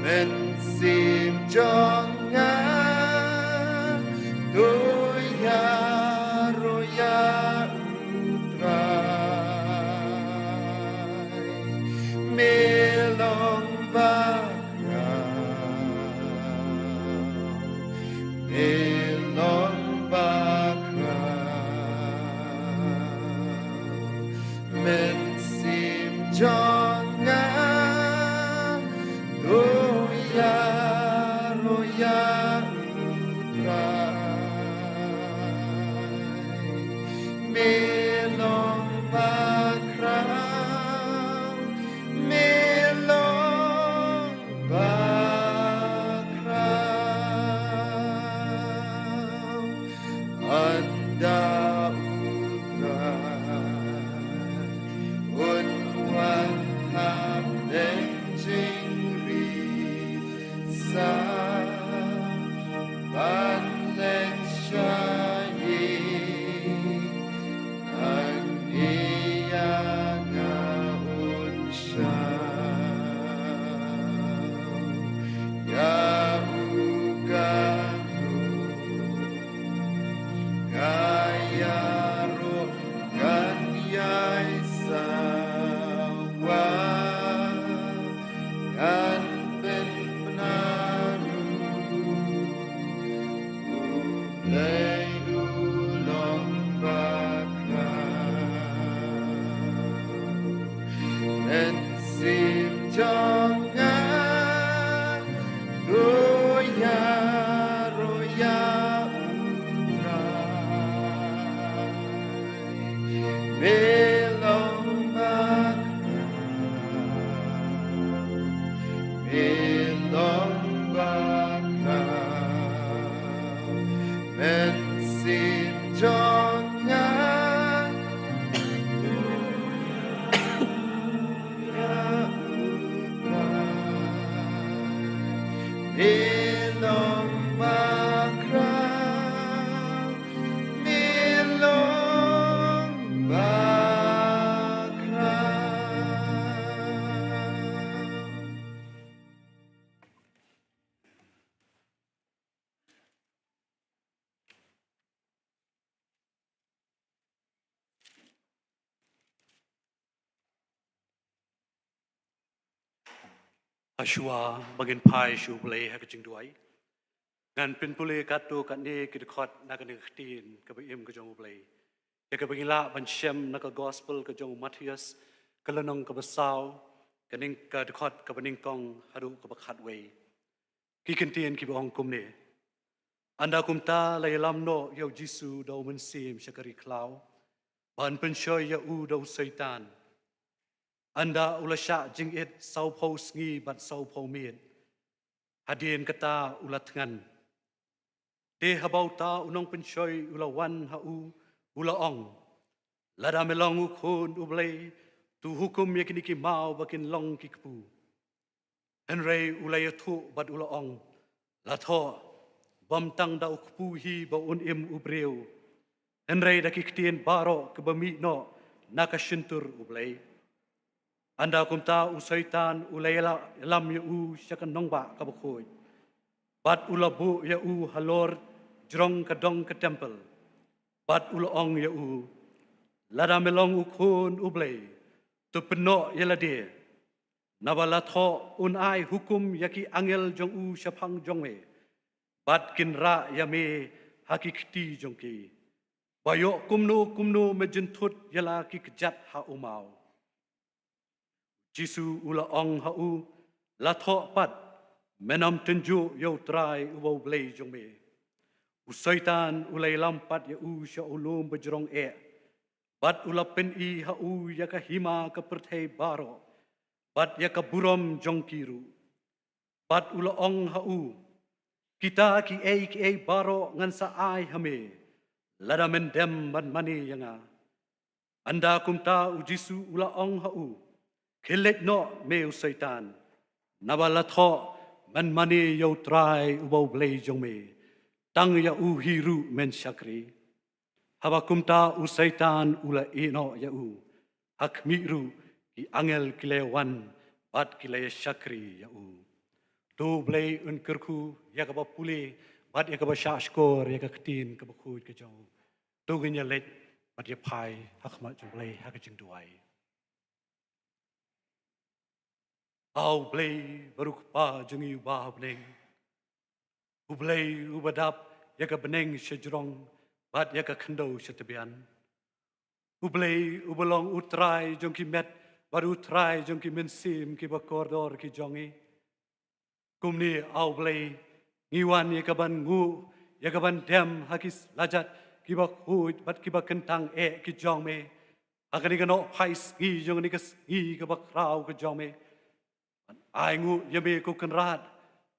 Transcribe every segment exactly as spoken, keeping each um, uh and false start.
Mynsiem jong nga, to ïaroh ïa U Trai. Me long bakhraw, me long bakhraw. Mynsiem jong nga, to ïaroh ïa U Trai. Me long bakhraw, me long bakhraw. Ynda U Trai un wan hapdeng jingri, sa ban leit sha ïing, hangne ïa nga un shaw. Ïa u kynduh nga ïaroh, ngan ïai sawa, ngan pynbna ruh. U Blei u long bakhraw. Mynsiem jong nga, to ïaroh ïa U Trai. Me long bakhraw, me long bakhraw. Mynsiem jong nga, ïa U Trai. Me long bakhraw, me long bakhraw. Hashwa ba ngin phai sha U Blei ha ka jingduwai, ngan pynpule katto katne ki dkhot na kane ka ktien kaba im ka jong U Blei, ïa kaba ngi lah ban shem na ka Gospel ka jong u Mathaios, ka lynnong kaba saw, ka ning, ka dkhot kaba nyngkong haduh kaba khatwei. Ki kyntien kiba ong kumne: Ynda kumta la ïalam noh ïa U Jisu da U Mynsiem sha ka ri khlaw, ban pynshoi ïa u da u Soitan. Ynda u la shah jingit sawphew sngi bad sawphew miet, hadien kata u la thngan. Te haba uta u nongpynshoi u la wan ha u, u la ong: Lada me long u Khun U Blei, to hukum ïa kine ki maw ba kin long ki kpu. Hynrei u la ïathuh bad u la ong: La thoh, bym tang da u kpu hi ba un im u briew, hynrei da ki ktien baroh kiba mih noh na ka shyntur U Blei. Ynda kumta u Soitan u la ïalam ïa u sha ka nongbah kaba khuid, bad u la buh ïa u halor jrong ka dong ka templ, bad u la ong ïa u: Lada me long u Khun U Blei, to pynnoh ïa lade. Naba la thoh: Un ai hukum ïa ki angel jong u shaphang jong me, bad kin rah ïa me ha ki kti jong ki, ba ïoh kumno kumno me jynthut ïa la ki kjat ha u maw. Jisu u la ong ha u: La thoh pat, men ym tynjuh ïa U Trai uba U Blei jong me. U Soitan u la ïalam pat ïa u sha u lum ba jrong eh, bad u la pyni ha u ïa ka hima ka pyrthei baroh, bad ïa ka burom jong ki ruh. Bad u la ong ha u: Kita kiei kiei baroh ngan sa ai ha me, lada men dem ban mane ïa nga. Ynda kumta u Jisu u la ong ha u: Khie leit noh me u Soitan, naba la thoh: Men mane ïa U Trai uba U Blei jong me, tang ïa u hi ruh men shakri. Haba kumta u Soitan u la ïeh noh ïa u, ha khmih ruh ki angel ki la wan bad ki la ïa shakri ïa u. To Blei un kyrkhu ïa kaba pule bad ïa kaba shahshkor ïa ka ktien kaba khuid ka jong u. To ngin ïa leit bad ïa phai ha khmat jong Blei ha ka jingduwai. Aw Blei baroh Kpa jong ngi uba ha bneng. U Blei uba dap ïa ka bneng sha jrong bad ïa ka khyndew sha tbian. U Blei uba long u Trai jong ki met bad u Trai jong ki mynsiem kiba kordor ki jong ngi. Kumne aw Blei ngi wan ïa ka ban nguh ïa ka ban dem ha ki slajat kiba khuid bad kiba kyntang eh ki jong me. Ha kane ka nohphai sngi jong kane ka sngi kaba khraw ka jong me. Ban ai nguh ïa me ko Kynrad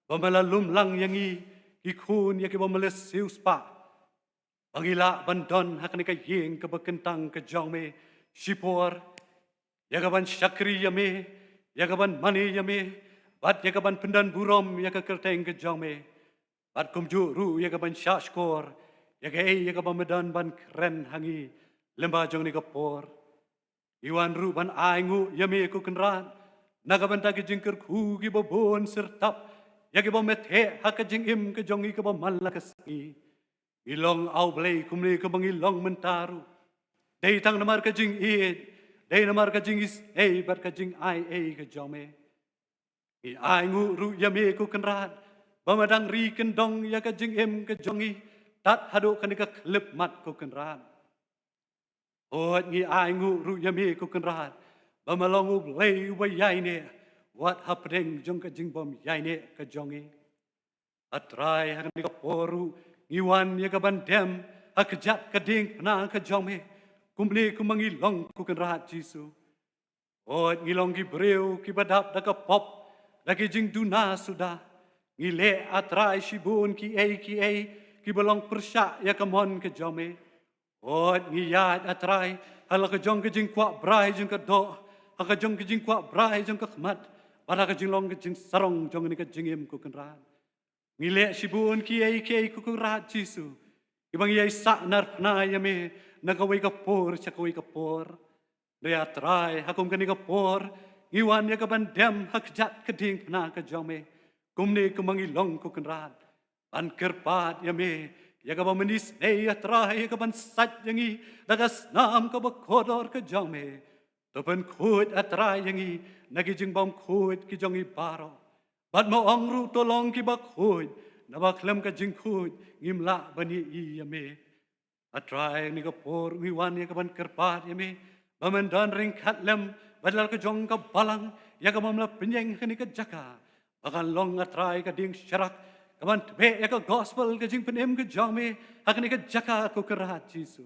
ba me la lum lang ïa ngi ki khun ïa kiba me la siewspah. Ba ngi lah ban don ha kane ka ïing kaba kyntang ka jong me shipor ïa ka ban shakri ïa me, ïa ka ban mane ïa me bad ïa ka ban pyndon burom ïa ka kyrteng ka jong me. Bad kumjuh ruh ïa ka ban shahshkor ïa kaei ïa kaba me don ban kren ha ngi lyngba jong kane ka por. Ngi wan ruh ban ai nguh ïa me ko Kynrad na ka bynta ki jingkyrkhu kiba bun syrtap ïa kiba me theh ha ka jingim ka jong ngi kaba man la ka sngi. Ngi long aw Blei kumne kumba ngi long mynta ruh. Dei tang namar ka jingïeit, dei namar ka jingisynei bad ka jingai ei ka jong me. Ngi ai nguh ruh ïa me ko Kynrad ba me dang ri kyndong ïa ka jingim ka jong ngi tad haduh kane ka khyllipmat ko Kynrad. Hooid ngi ai nguh ruh ïa me ko Kynrad ba me long u Blei uba ïaineh wat hapdeng jong ka jingbym ïaineh ka jong ngi. A Trai ha kane ka por ruh ngi wan ïa ka ban dem ha kjat ka diengphna ka jong me kumne kumba ngi long ko Kynrad Jisu. Hooid ngi long ki briew kiba dap da ka pop da ki jingduna suda. Ngi leh A Trai shibun kiei kiei kiba long pyrshah ïa ka mon ka jong me. Hooid ngi ïaid A Trai ha la ka jong ka jingkwah brai jong ka doh, ha ka jong ka jingkwah brai jong ka khmat bad ha ka jinglong ka jingsarong jong kane ka jingim ko Kynrad. Ngi leh shibun kiei kiei ko Kynrad Jisu kiba ngi ïai sahnarphna ïa me na kawei ka por sha kawei ka por. Hynrei A Trai ha kum kane ka por ngi wan ïa ka ban dem ha kjat ka diengphna ka jong me kumne kumba ngi long ko Kynrad. Ban kyrpad ïa me ïa kaba men isynei A Trai ïa ka ban sait ïa ngi da ka snam kaba kordor ka jong me. To pynkhuid A Trai ïa ngi na ki jingbymkhuid ki jong ngi baroh. Bad me ong ruh to long kiba khuid naba khlem ka jingkhuid ngim lah ban ïohi ïa me. A Trai ha kane ka por ngi wan ïa ka ban kyrpad ïa me ba men don ryngkat lem bad la ka jong ka balang ïa kaba me la pynïeng ha kane ka jaka. Ba kan long A Trai ka dieng sharak ka ban tbeh ïa ka gospel ka jingpynim ka jong me ha kane ka jaka ko Kynrad Jisu.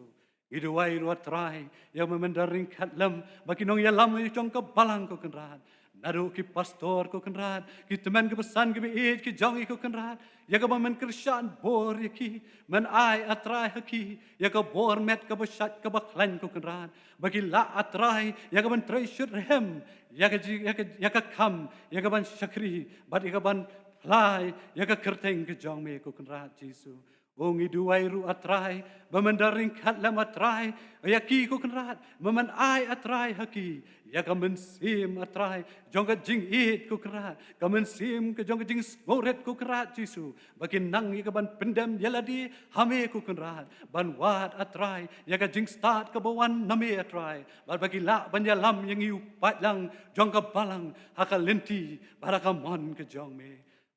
Ngi duwai ruh A Trai ïa me men don ryngkat lem ba ki nongïalam ïa jong ka balang ko Kynrad. Naduh ki pastor ko Kynrad, ki tymmen ki basan kiba ïeit ki jong ngi ko Kynrad. Ïa kaba men kyrshan bor ïa ki, men ai A Trai ha ki ïa ka bor met kaba shait kaba khlaiñ ko Kynrad. Ba ki lah A Trai ïa ka ban trei shyrkhei ïa ka ji-, ïa ka, ïa ka kam ïa ka ban shakri bad ïa ka ban pynlait ïa ka kyrteng ka jong me ko Kynrad Jisu. O ngi duwai ruh A Trai ba men don ryngkat lem A Trai ïa ki ko Kynrad, ba men ai A Trai ha ki ïa ka mynsiem A Trai jong ka jingïeit ko Kynrad, ka mynsiem ka jong ka jingsngewrit ko Kynrad Jisu, ba kin nang ïa ka ban pyndem ïa lade ha me ko Kynrad, ban wad A Trai ïa ka jingstad kaba wan na me A Trai, bad ba ki lah ban ïalam ïa ngi u paidlang jong ka balang ha ka lynti bad ha ka mon ka jong me.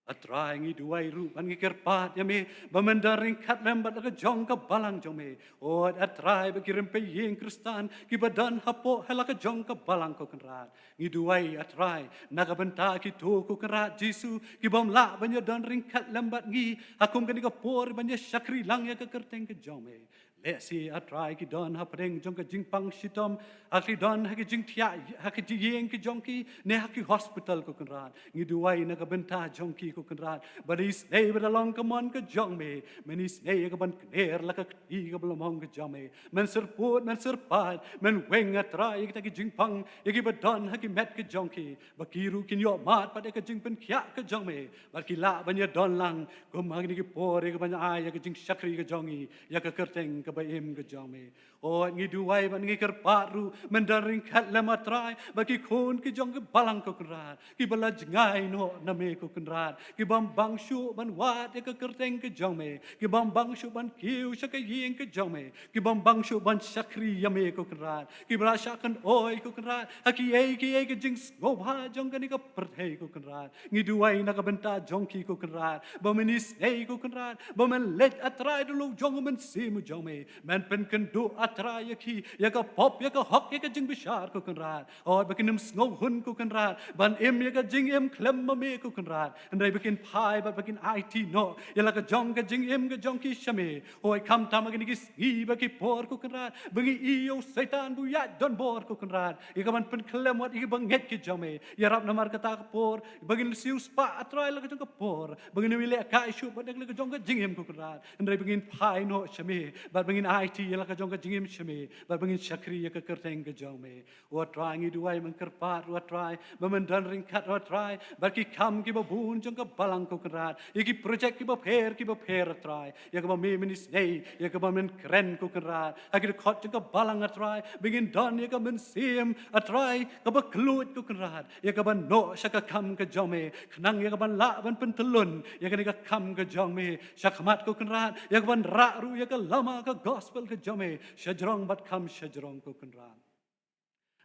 A Trai ngi duwai ruh bad ngi kyrpad ïa me ba men don ryngkat lem bad la ka jong ka balang jong me. O A Trai ba ki rympei ïing Khristan kiba don hapoh ha la ka jong ka balang ko Kynrad. Ngi duwai A Trai na ka bynta kito ko Kynrad Jisu kibym lah ban ïa don ryngkat lem bad ngi ha kum kane ka por ban ïa shakri lang ïa ka kyrteng ka jong me. Lehse A Trai ki don hapdeng jong ka jingpang shitom, ha ki don ha ki jingthiah ha ki jingïing ki jong ki ne ha ki hospital ko Kynrad. Ngi duwai na ka bynta jong ki ko Kynrad. Ba da isynei ba da long ka mon ka jong me, men isynei ïa ka ban kner la ka kti kaba la mong ka jong me. Men syrpud, men syrpad, men weng A Trai ïa kita ki jingpang ïa kiba don ha ki met ki jong ki. Ba ki ruh kin ïoh mad pat ïa ka jingpynkhiah ka jong me. Bad ki lah ban ïa don lang kum ha kine ki por ïa ka ban ai ïa ka jingshakri ka jong ngi ïa ka kyrteng kaba im ka jong me. O ngi duwai bad ngi kyrpad ruh, men don ryngkat lem A Trai bad ki khun ki jong ka balang ko Kynrad, kiba la jngai noh na me ko Kynrad, ki bym bang shuh ban wad ïa ka kyrteng ka jong me, ki bym bang shuh ban kiew sha ka ïing ka jong me, ki bym bang shuh ban shakri ïa me ko Kynrad, kiba la shah kynoi ko Kynrad ha kiei kiei ka jingsngewbha jong kane ka pyrthei ko Kynrad. Ngi duwai na ka bynta jong ki ko Kynrad, ba men isynei ko Kynrad, ba men leit A Trai da la u jong u Mynsiem jong me, men pynkynduh A Trai ïa ki ïa ka pop, ïa ka hok, ïa ka jingbishar ko Kynrad. Hooid ba kin ym sngewhun ko Kynrad ban im ïa ka jingim khlem ma me ko Kynrad, hynrei ba kin phai bad ba kin aiti noh ïa la ka jong ka jingim ka jong ki sha me. Hooid khamtam ha kine ki sngi bad ki por ko Kynrad, ba ngi ïohi ïa u Soitan ba u ïaid donbor ko Kynrad ïa ka ban pynkhlem wat ïa ki bangeit ki jong me. Ïarap namar kata ka por ba ngin siewspah A Trai la ka jong ka por, ba ngin ym lehkai shuh bad la ka jong ka jingim ko Kynrad, hynrei ba ngin phai noh sha me bad ba ngin aiti ïa la ka jong ka jingim sha me bad ba ngin shakri ïa ka kyrteng ka jong me. O A Trai ngi duwai, men kyrpad ruh A Trai ba men don ryngkat A Trai bad ki kam kiba bun jong ka balang ko Kynrad, ïa ki projek kiba pher kiba pher A Trai, ïa kaba me men isynei, ïa kaba men kren ko Kynrad ha ki dkhot jong ka balang A Trai, ba ngin don ïa ka mynsiem A Trai kaba kylluid ko Kynrad, ïa kaban noh sha ka kam ka jong me, khnang ïa kaban lah ban pyntyllun ïa kane ka kam ka jong me sha khmat ko Kynrad, ïa kaban rah ruh ïa ka lama ka gospel ka jong me shajrong bad kham shajrong ko Kynrad.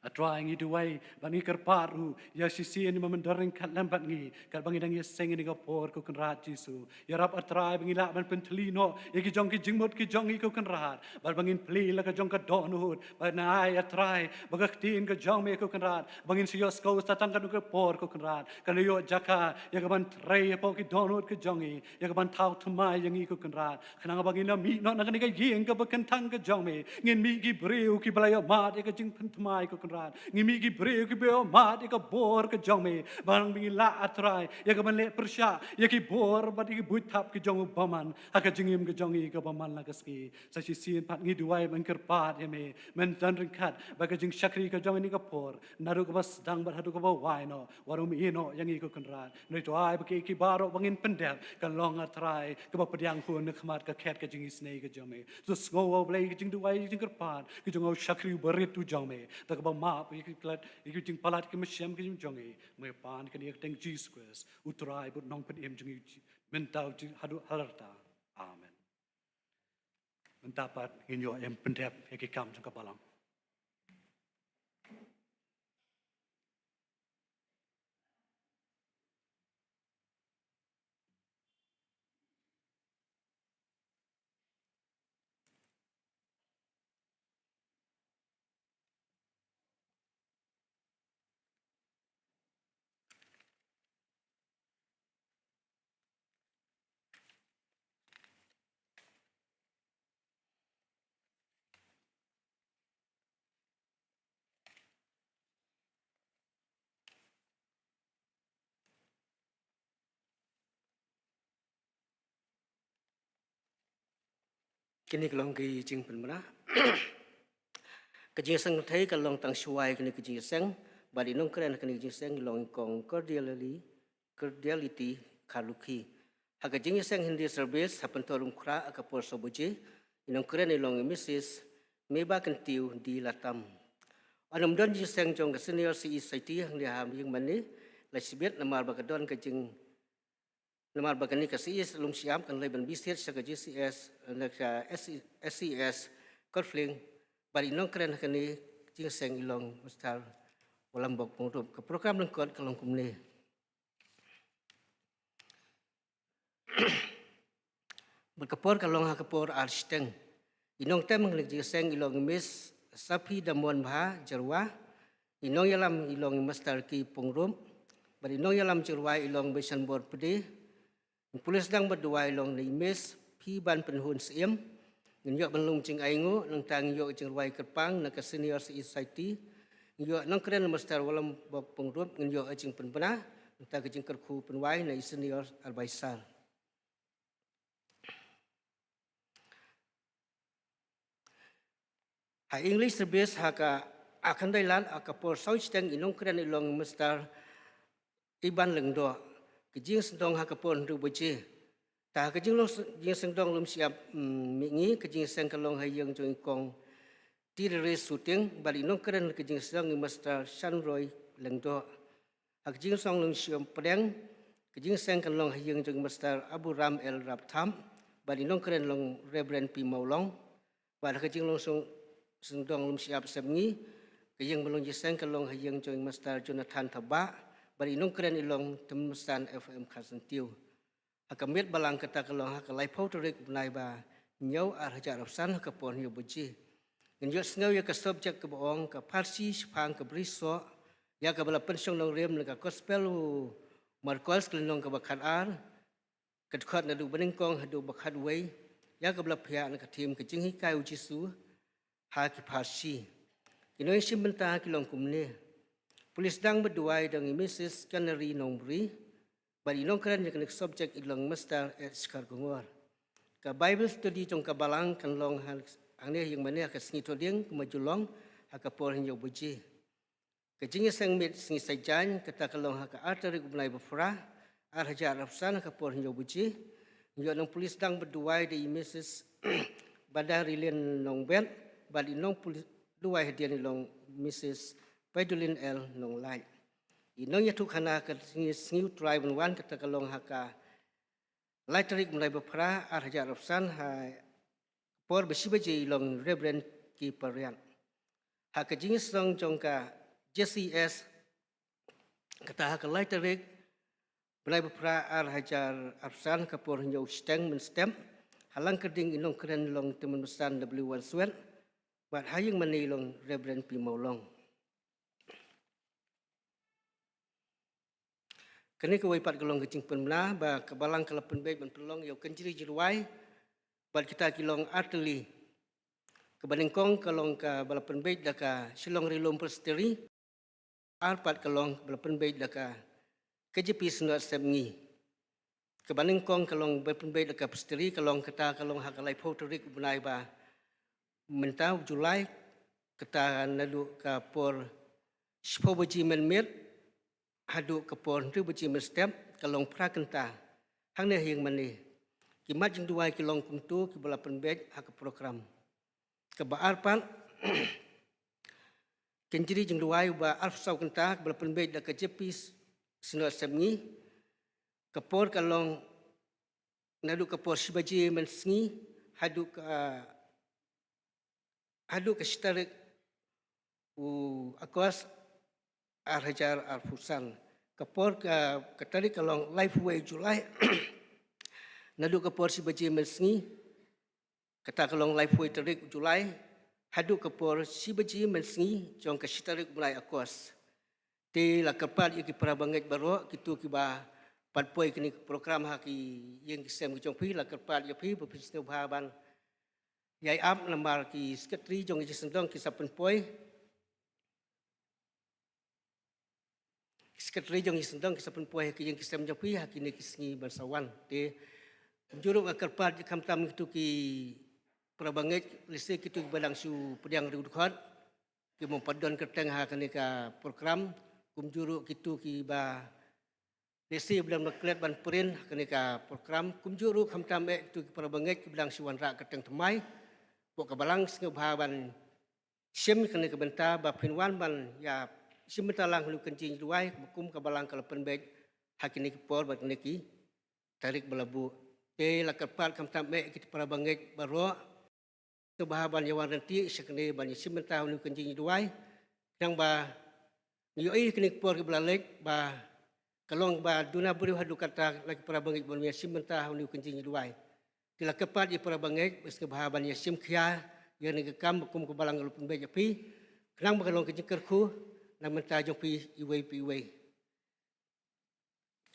A Trai ngi duwai bad ngi kyrpad ruh ïa shisien ba men don ryngkat lem bad ngi katba ngi dang ïaseng ïa kane ka por ko Kynrad Jisu. Ïarap A Trai ba ngi lah ban pynthylli noh ïa ki jong ki jingmut ki jong ngi ko Kynrad bad ba ngin plie la ka jong ka dohnud, bad ngi ai A Trai ba ka ktien ka jong me ko Kynrad, ba ngin sa ïohsngew sa tang katno ka por ko Kynrad, kan ïoh jaka ïa kaban trei hapoh ki dohnud ki jong ngi, ïa kaban thaw thymmai ïa ngi ko Kynrad, khnang ba ngin ym mih noh na kane ka ïing kaba kyntang ka jong me. Ngin mih ki briew kiba la ïohmad ïa ka jingpynthymmai ko Kynrad, ngin mih ki briew kiba ïohmad ïa ka bor ka jong me, ba ngin lah A Trai ïa kaban leh pyrshah ïa ki bor bad ïa ki buit thap ki jong u bymman ha ka jingim ka jong ngi kaba man la ka sngi. Sa shisien pat ngi duwai bad ngi kyrpad ïa me, men don ryngkat bad ka jingshakri ka jong ngi ha kane ka por, naduh kaba sdang bad haduh kaba wai noh, wat ym ïehnoh ïa ngi ko Kynrad. Ngi duwai ba kiei kiei baroh ba ngin pyndep kan long A Trai kaba pdiang hun ha khmat ka khet ka jingisynei ka jong me. To sngew, O Blei, ka jingduwai ka jingkyrpad ka jong u shakri uba rit u jong me, da kaba map ïa ki palat, ïa ki jingpalat ki mynsiem ki jong ngi. Me pan kane ha ka kyrteng Jisu Khrist, U Trai bad U Nongpynim jong ngi, mynta haduh haduh katta. Amen. Mynta pat ngin ïoh ïa ka pyndep ïa ki kam jong ka balang. Kine ki long ki jingpynbna. Ka jingïaseng kynthei ka long tang shuwa ïa kane ka jingïaseng, bad i nongkren ha kane ka jingïaseng i long i Kong Cordiality, Cordiality Kharlukhi. Ha ka jingïaseng Hindi service ha Pynthorumkhrah ha ka por saw baje, i nongkren i long i Missus Meba Kyntiew D. Latam. Ynda ym don jingïaseng jong ka Senior Citizen Society hangne ha ïing mane, la shibit namar ba ka don ka jing Namar ba kane ka C S lum shyiap kan leit ban bishit sha ka G C S, na ka S-, S C S Kotfling, bad i nongkren ha kane ka jingïaseng i long Mister Walambok Pyngrope. Ka program lyngkot ka long kumne. Bad ka por ka long ha ka por ar shiteng. I nongtem ha kane ka jingïaseng i long Miss Saphidamon Bha Jyrwa, i nongïalam i long Mister K. Pyngrope, bad i nongïalam jingrwai i long Beisanbor Pde, i pule sdang bad duwai i long na i Miss Phibanpynhun Syiem. Ngin ïoh ban lum jingainguh, nangta ngin ïoh jingrwai kyrpang na ka Senior Citizen Society. Ngin ïoh nongkren na Mister Walambok Pyngrope, ngin ïoh jingpynbna, nangta ka jingkyrkhu pynwai na i Senior Advisor. Ha English service ha ka, ha ka Khyndailad ha ka por saw shiteng i nongkren i long Mister Iban Lyngdoh. Ka jingsdang ha ka por hynriew baje. Ta ka jinglong, jingseng dong lum siap, mm, mihngi, ka jingseng ka long ha ïing jong i Kong Tirere Suting, bad i nongkren ka jingseng i Master Shanroy Lyngdoh. Ha ka jingseng lum siap pdeng, ka jingseng ka long ha ïing jong i Master Aburam L Raptham, bad i nongkren long Reverend P Mawlong. Bad ha ka jinglong seng, seng dong lum siap sepngi, ka ïing ba long jingseng ka long ha ïing jong i Master Jonathan Thabah, bad i nongkren i long Tymmen Basan F M Kharsyntiew. Ha ka miet balang kata ka long ha ka laiphew tarik u bnai ba hynñiew ar hajar arphew san ha ka por hynñiew baje. Ngin ïohsngew ïa ka subject kaba ong ka pharshi shaphang ka brisoh, ïa kaba la pynshong nongrim na ka gospel u Markos ka lynnong kaba khatar, ka dkhot naduh banyngkong haduh ba khatwei, ïa kaba la phiah na ka theme ka jinghikai u Jisu ha ki pharshi. Ki nongïashim bynta ki long kumne: Pule sdang bad duwai dang i Missus Canary Nongbri, bad i nongkren ïa kane ka subject i long Mister H Kharkongor. Ka Bible study jong ka balang kan long ha, hangne ha ïing mane ha ka sngi Thohdieng kumba ju long ha ka por hynñiew baje. Ka jingïaseng miet sngi Saitjaiñ kata ka long ha ka ar tarik u bnai ba phra, ar hajar arphew san ha ka por hynñiew baje. Ïoh nang pule sdang bad duwai da i Missus Badarilin Nongbet, bad i nongpule duwai hadien i long Missus Paidulin L Nonglait. I nongïathuhkhana ka sngi, sngi U Trai ban wan kata ka long ha ka lai tarik u bnai ba phra, ar hajar arphew san, ha por ba shi baje i long Reverend K Pariat. Ha ka jingseng jong ka J C S kata ha ka lai tarik bnai ba phra, ar hajar arphew san, ka por hynñiew shiteng mynstep, ha Langkyrding i nongkren long Tymmen Basan W Wanswet, bad ha ïing mane i long Reverend P Mawlong. Kane kawei pat ka long ka jingpynbna ba ka balang ka la pynbeit ban pynlong ïa u kynjri jingduwai bad kita ki long artylli. Kaba nyngkong ka long kaba la pynbeit da ka Shillong Rilum Presbytery. Ar pat ka long kaba la pynbeit da ka K J P Synod Sepngi. Kaba nyngkong ka long ba pynbeit da ka Presbytery, ka long kata ka long ha ka laiphew tarik u bnai ba mynta u July, kata naduh ka por shiphew baje mynmiet haduh ka por hynriew baje mynstep, ka long phra kynta hangne ha ïing mane. Ki mat jingduwai ki long kumto kiba la pynbeit ha ka program. Kaba ar pat, kynjri jingduwai uba arphew saw kynta kaba la pynbeit da ka J P Synod Sepngi. Ka por ka long naduh ka por shi baje mynsngi haduh ka, haduh ka shi tarik u August ar hajar arphew san. Ka por ka, ka tarik ka long laiphew wei July naduh ka por shi baje mynsngi. Kata ka long laiphew wei tarik July haduh ka por shi baje mynsngi jong ka shi tarik u bnai August. Te la kyrpad ïa ki para bangeit baroh, kito kiba pat poi kine ki program ha ki ïing ki sem ki jong phi, la kyrpad ïa phi ba phin sngewbha ban ïai ap namar ki secretary jong ki jingseng dong ki sa pynpoi. Ki secretary jong ki jingseng dong ki sa pynpoi ha ki ïing ki sem jong phi ha kine ki sngi ban sa wan. Te kumjuh ruh nga kyrpad ïa khamtam kito ki para bangeit, lehse kito kiba dang shu pdiang riewdkhot, ki bym pat don kyrteng ha kane ka program, kumjuh ruh kito kiba lehse ba dang klet ban print ha kane ka program, kumjuh ruh khamtam eh kito ki para bangeit kiba dang shu wanrah kyrteng thymmai. Pok ka balang sngewbha ban shim kane ka bynta ba phin wan ban ïa shim bynta lang ha une u kynjri jingduwai, ba kum ka balang ka la pynbeit ha kine ki por bad kine ki tarik ba la buh. Te la kyrpad khamtam eh ki para bangeit baroh, sngewbha ban ïa wan ryntih sha kane ban ïa shim bynta ha une u kynjri jingduwai. Khnang ba ngi ïohi kine ki por kiba la leit ba ka long ba duna briew haduh katta la ki para bangeit ban ïa shim bynta ha une u kynjri jingduwai. Te la kyrpad ïa para bangeit ba sngewbha ban ïa shim khia ïa kane ka kam ba kum ka balang ka la pynbeit ïa phi, khnang ba ka long ka jingkyrkhu na ka bynta jong phi iwei pa iwei.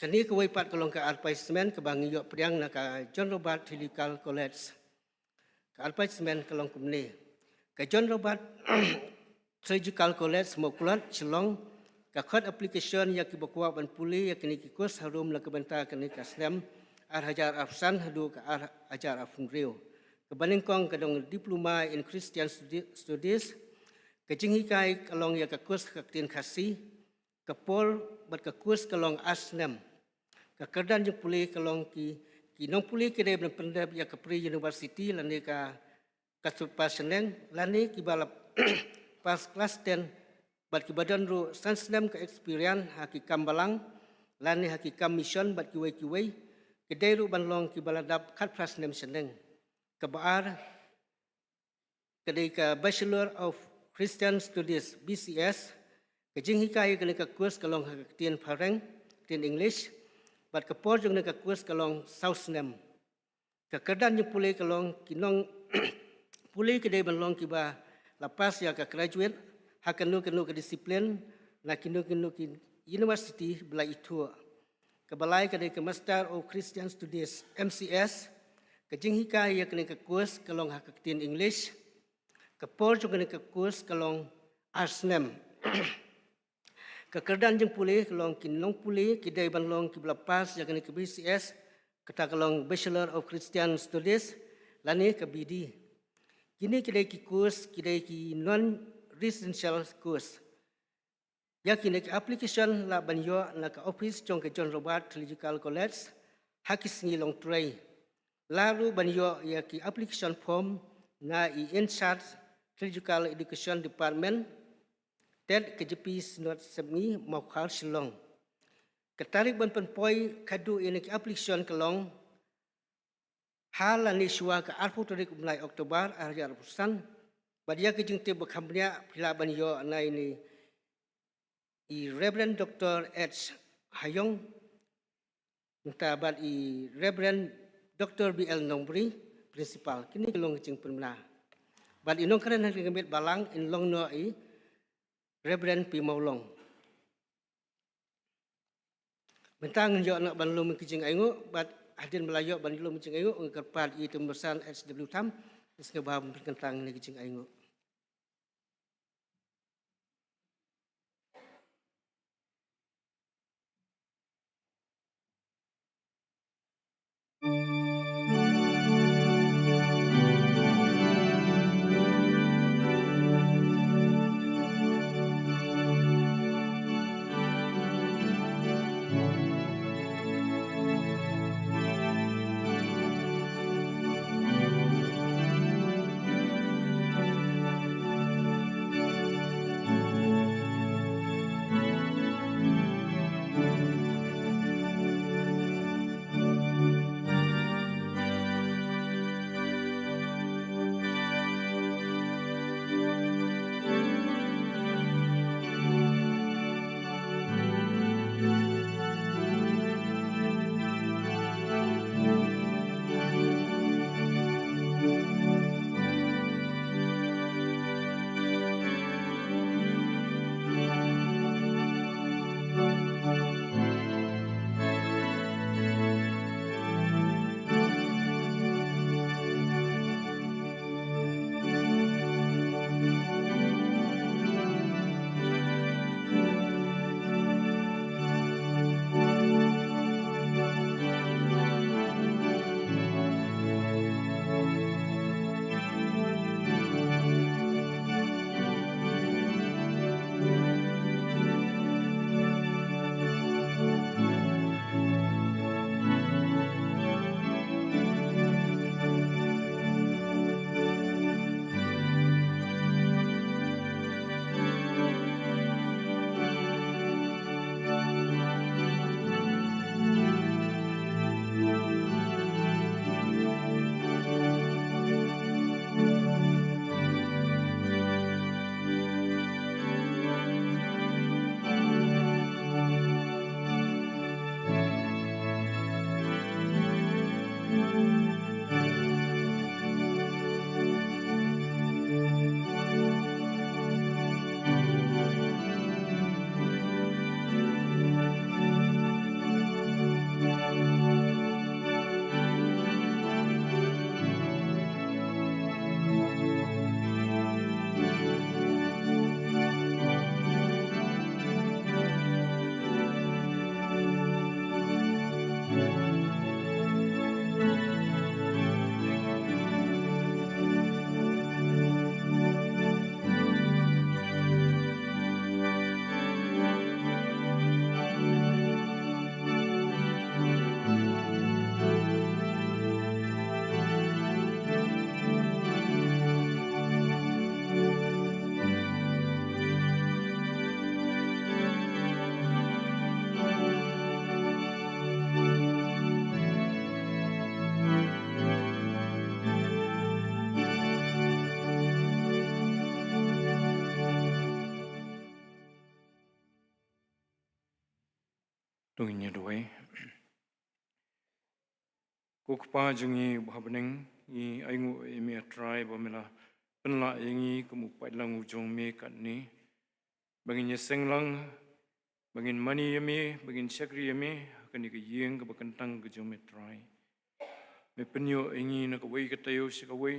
Kane kawei pat ka long ka advertisement kaba ngi ïoh pdiang na ka John Robert Theological College. Ka advertisement ka long kumne: Ka John Robert Theological College, Mawklod, Shillong, ka khot application ïa kiba kwah ban pule ïa kine ki course harum na ka bynta kane ka snem ar hajar arphew san haduh ka ar hajar arphew hynriew. Kaba nyngkong ka dong Diploma in Christian Studi-, Studies. Ka jinghikai ka long ïa ka course ha ka ktien Khasi. Ka por bad ka course ka long ar snem. Ka kyrdan jingpule ka long ki Ki nongpule ki dei ban pyndep ïa ka pre-university lane ka, ka shu pass shaneng, lane kiba la pass klas ten bad kiba don ruh san snem ka experience ha ki kam balang lane ha ki kam mission bad kiwei kiwei, ki dei ruh ban long kiba la dap khatphra snem shaneng. Kaba ar ka dei ka Bachelor of Christian Studies, B C S. Ka jinghikai ïa kane ka course ka long ha ka ktien Phareng, ktien English, bad ka por jong kane ka course ka long saw snem. Ka kyrdan jingpule ka long ki nongpule ki dei ban long kiba la pass ïa ka graduate ha kano kano ka discipline na kino kino ki university ba la ithuh. Kaba lai ka dei ka Master of Christian Studies, M C S. Ka jinghikai ïa kane ka course ka long ha ka ktien English. Ka por jong kane ka course ka long ar snem. Ka kyrdan jingpule ka long ki nongpule ki dei ban long kiba la pass ïa kane ka B C S, kata ka long Bachelor of Christian Studies lane ka B D. Kine ki dei ki course ki dei ki non residential course. Ïa kine ki application lah ban ïoh na ka office jong ka John Roberts Theological College ha ki sngi longtrei. Lah ruh ban ïoh ïa ki application form na i in charge Theological Education Department, Ted K J P Synod Sepngi, Mawkhar, Shillong. Ka tarik ban pynpoi khadduh ïa kine ki application ka long ha lane shuwa ka arphew tarik u bnai October arhajar arphew san. Bad ïa ka jingtip ba kham bniah phi lah ban ïoh na ine i Reverend Doctor H Hayong, mynta bad i Reverend Doctor B L Nongbri, Principal. Kine ki long ka jingpynbna. Bad i nongkren ha ka miet balang in long noh i Reverend P Mawlong. Mynta ngin ïoh noh ban lum ki jingainguh, bad hadien ba la ïoh ban lum ki jingainguh, ngin kyrpad ïa i Tymmen Basan H W Tham, sngewbha ban pynkyntang ïa ki jingainguh. To ngin ïa duwai. Ko Kpa jong ngi uba ha bneng, ngi ainguh ïa me A Trai ba me la pynlah ïa ngi kum u paidlang u jong me katne, ba ngin ïaseng lang, ba ngin mane ïa me, ba ngin shakri ïa me ha kane ka ïing kaba kyntang ka jong me Trai. Me pynïoh ïa ngi na kawei ka taïew sha kawei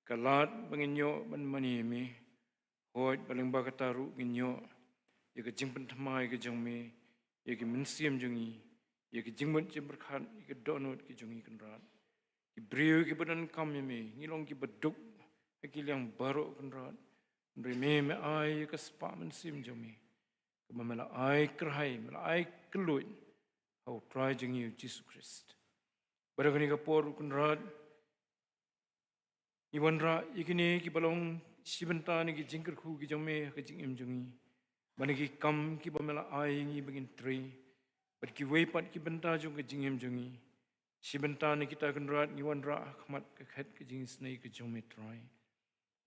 ka lad ba ngin ïoh ban mane ïa me. Hooid, ba lyngba kata ruh ngin ïoh ïa ka jingpynthymmai ka jong me ïa ki mynsiem jong ngi, ïa ki jingmut jingpyrkhat, ïa ki dohnud ki jong ngi Kynrad. Ki briew kiba donkam ïa me, ngi long kiba duk ha ki liang baroh Kynrad. Hynrei me, me ai ïa ka spah mynsiem jong me, kaba me la ai kyrhai, me la ai kylluid ha U Trai jong ngi U Jisu Khrist. Bad ha kane ka por ruh Kynrad, ngi wanrah ïa kine kiba long shi bynta na ki jingkyrkhu ki jong me ha ka jingim jong ngi, bad na ki kam kiba me la ai ïa ngi ba ngin trei, bad kiwei pat ki bynta jong ka jingim jong ngi. Shi bynta na kita Kynrad ngi wanrah ha khmat ka khet ka jingisynei ka jong me Trai,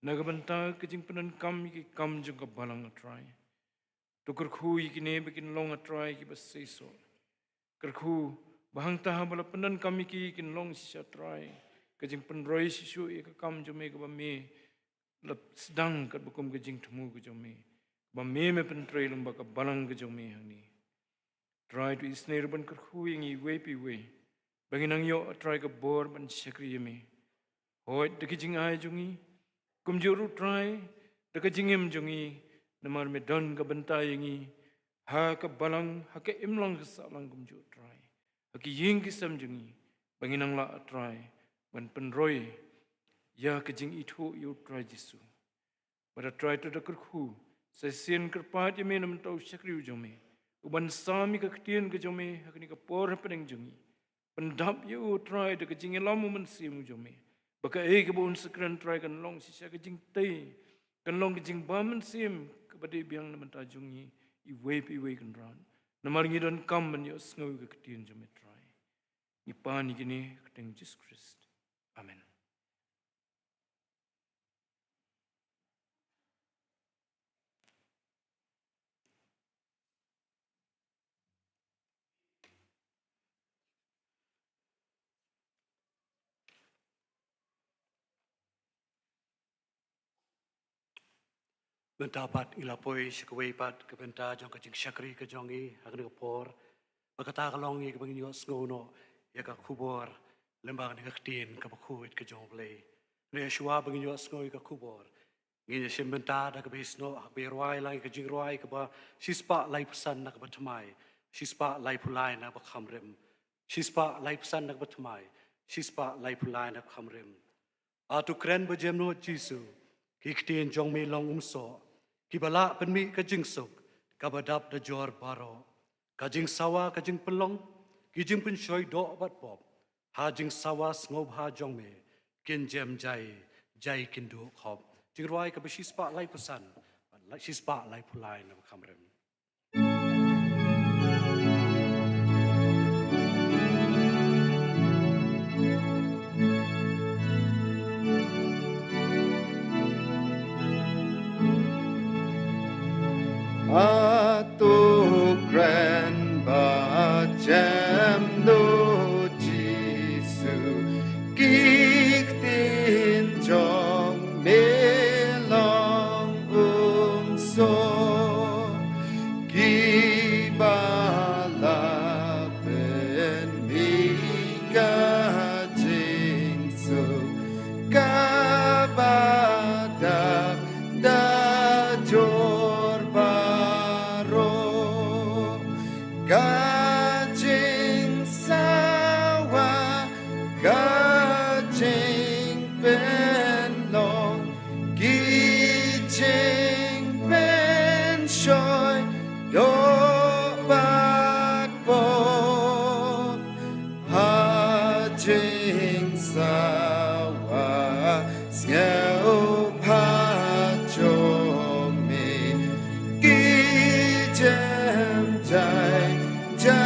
na ka bynta ka jingpyndonkam ïa ki kam jong ka balang A Trai. To kyrkhu ïa kine ba kin long A Trai kiba seisoh. Kyrkhu ba hangta haba la pyndonkam ïa ki kin long shisha Trai, ka jingpynroi shisha ïa ka kam jong me kaba me la sdang katba kum ka jingthmu ka jong me, ba me, me pyntrei lyngba ka balang ka jong me hangne. Trai, to isynei ruh ban kyrkhu ïa ngi iwei pa iwei, ba ngin nang ïoh A Trai ka bor ban shakri ïa me. Hooid, da ka jingai jong ngi, kumjuh ruh Trai, da ka jingim jong ngi, namar me don ka bynta ïa ngi ha ka balang, ha ka imlang ka sahlang kumjuh Trai, ha ki ïing ki sem jong ngi, ba ngin nang lah A Trai ban pynroi ïa ka jingithuh ïa U Trai Jisu. Bad A Trai, to da kyrkhu sa shisien kyrpad ïa me na bynta u shakri u jong me, uban sam ïa ka ktien ka jong me ha kane ka por hapdeng jong ngi. Pyndap ïa u Trai da ka jingïalam u Mynsiem u jong me, ba kaei kaba un sa kren Trai kan long shisha ka jingtei, kan long ka jingbam mynsiem kaba dei biang na bynta jong ngi iwei pa iwei Kynrad. Namar ngi donkam ban ïohsngew ïa ka ktien jong me Trai. Ngi pan ïa kine ha ka kyrteng Jisu Khrist. Amen. Mynta pat ngi la poi sha kawei pat ka bynta jong ka jingshakri ka jong ngi ha kane ka por, ba kata ka long ïa kaba ngin ïohsngew noh ïa ka khubor lyngba kane ka ktien kaba khuid ka jong U Blei. Hynrei shuwa ba ngin ïohsngew ïa ka khubor, ngin ïa shim bynta da kaba isynei ha kaba ïa rwai lang ïa ka jingrwai kaba shispah laiphew san na kaba thymmai, shispah laiphew lai na kaba kham rim. Shispah laiphew san na kaba thymmai, shispah laiphew lai na kaba kham rim. A to kren ba jem noh Jisu, ki ktien jong me long umsoh, kiba lah pynmih ka jingsuk kaba dap da jor baroh. Ka jingsawa, ka jingpynlong, ki jingpynshoi doh bad pop, ha jingsawa sngewbha jong me, kin jem jai, jai kin duh khop. Jingrwai kaba shispah laiphew san, shispah laiphew lai na kaba kham rim. A to kren ba jem noh Jisu, ki ktien jong me long umsoh, kiba la pynmih ka jingsuk kaba dap da jor baroh. Ka jingsawa, ka jingpynlong, ki jingpynshoi doh bad pop, ha jingsawa sngewbha jong me, ki jem jai, jai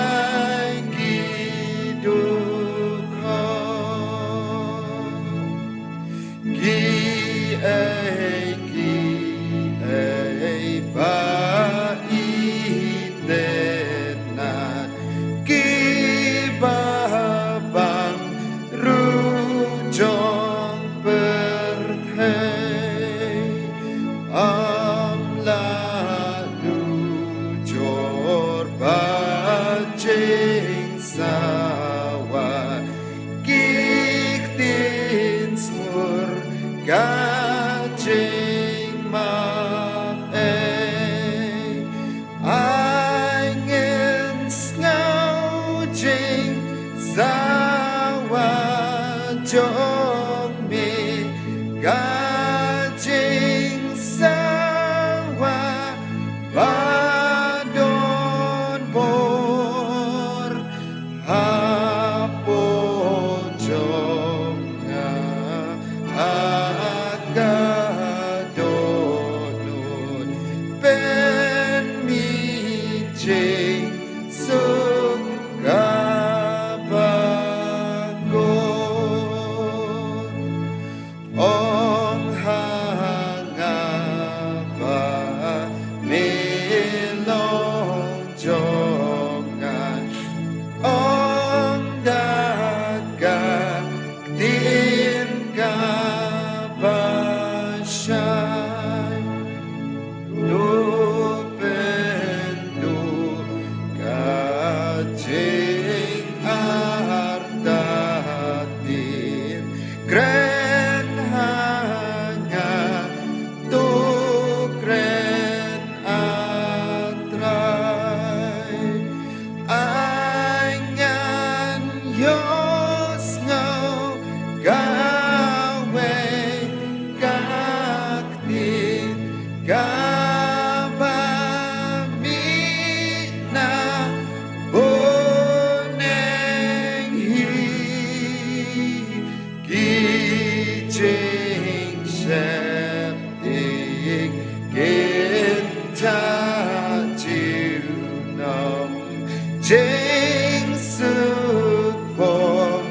Ding suk bom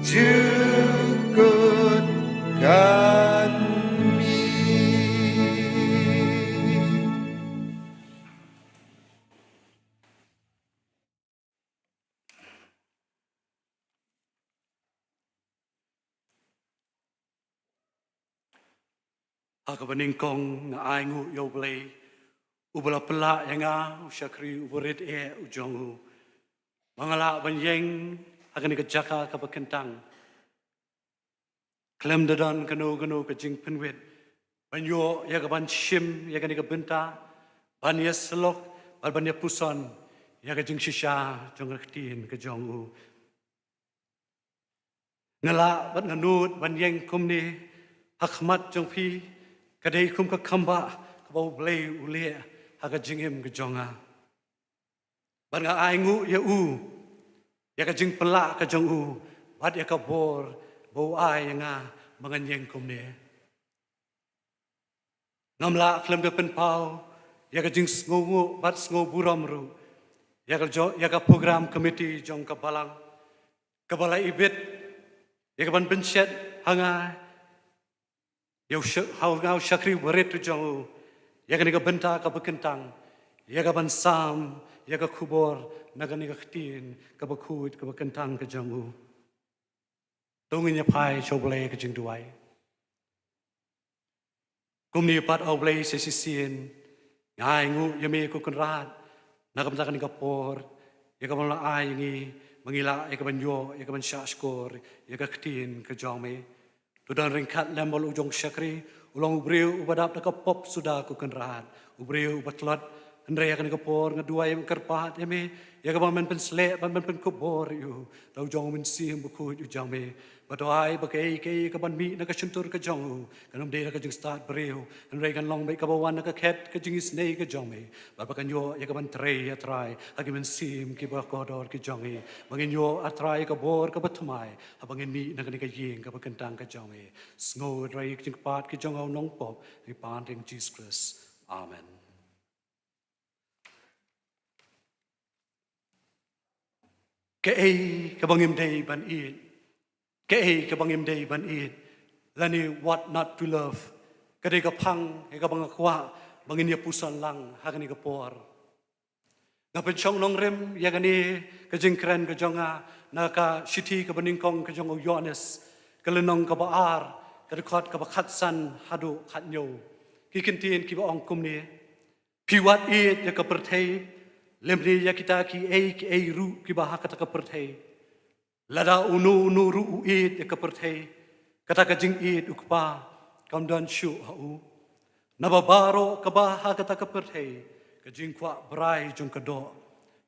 jukut kan mi. Ha kaba nyngkong nga ai nguh ïa U Blei, uba la pynlah ïa nga u shakri uba rit eh u jong u, ba nga lah ban ïeng ha kane ka jaka kaba kyntang. Khlem da don kano kano ka jingpynwit ban ïoh ïa ka ban shim ïa kane ka bynta, ban ïasyllok bad ban ïapuson ïa ka jingshisha jong ka ktien ka jong u. Nga lah bad nga nud ban ïeng kumne ha khmat jong phi, ka dei kum ka khambah kaba U Blei u leh ha ka jingim ka jong nga. Bad nga ai nguh ïa u ïa ka jingpynlah ka jong u bad ïa ka bor ba u ai ïa nga ba ngan ïeng kumne. Ngam lah khlem da pynpaw ïa ka jingsngewnguh bad sngewburom ruh ïa ka jo-, ïa ka program committee jong ka balang, kaba la ibit ïa ka ban pynshet ha nga, ïa u sha-, ha u, nga u shakri uba rit u jong u, ïa kane ka bynta kaba kyntang, ïa ka ban sam ïa ka khubor na kane ka ktien kaba khuid kaba kyntang ka jong u. To ngin ïa phai sha U Blei ka jingduwai. Kumne pat, A Blei sa shisien, nga ai nguh ïa me ko Kynrad na ka bynta kane ka por ïa kaba me la ai ïa ngi ba ngi lah ïa ka ban ïoh ïa ka ban shahshkor ïa ka ktien ka jong me. To don ryngkat lem bad u jong u shakri, u long u briew uba dap da ka pop suda ko Kynrad, u briew uba tlot. Hynrei ha kane ka por nga duwai, nga kyrpad ïa me ïa kaba men pynsleh bad men pynkup bor ïa u da u jong u Mynsiem Bakhuid u jong me. Bad to ai ba kaei kaei ka ban mih na ka shyntur ka jong u kan ym dei da ka jingstad briew, hynrei kan long beit kaba wan na ka khet ka jingisynei ka jong me. Bad ba kan ïoh ïa ka ban trei, A Trai, ha ki mynsiem kiba kordor ki jong ngi, ba ngin ïoh, A Trai, ka bor kaba thymmai haba ngin mih na kane ka ïing kaba kyntang ka jong me. Sngew, A Trai, ka jingkyrpad ka jong u nongpop, ngi pan ha ïing Jisu Khrist. Amen. Kaei kaba ngim dei ban ïeit, kaei kaba ngim dei ban ïeit, lane what not to love, ka dei ka phang ïa kaba nga kwah ba ngin ïa puson lang ha kane ka por. Nga pynshong nongrim ïa kane ka jingkren ka jong nga na ka shithi kaba nyngkong ka jong u Ïoannis, ka lynnong kaba ar, ka dkhot kaba khatsan haduh khathynñiew. Ki kyntien kiba ong kumne: Phi wad ïeit ïa ka pyrthei, lymne ïa kita kiei kiei ruh kiba ha kata ka pyrthei. Lada uno uno ruh u ïeit ïa ka pyrthei, kata ka jingïeit u Kpa kam don shuh ha u. Naba baroh kaba ha kata ka pyrthei, ka jingkwah brai jong ka doh,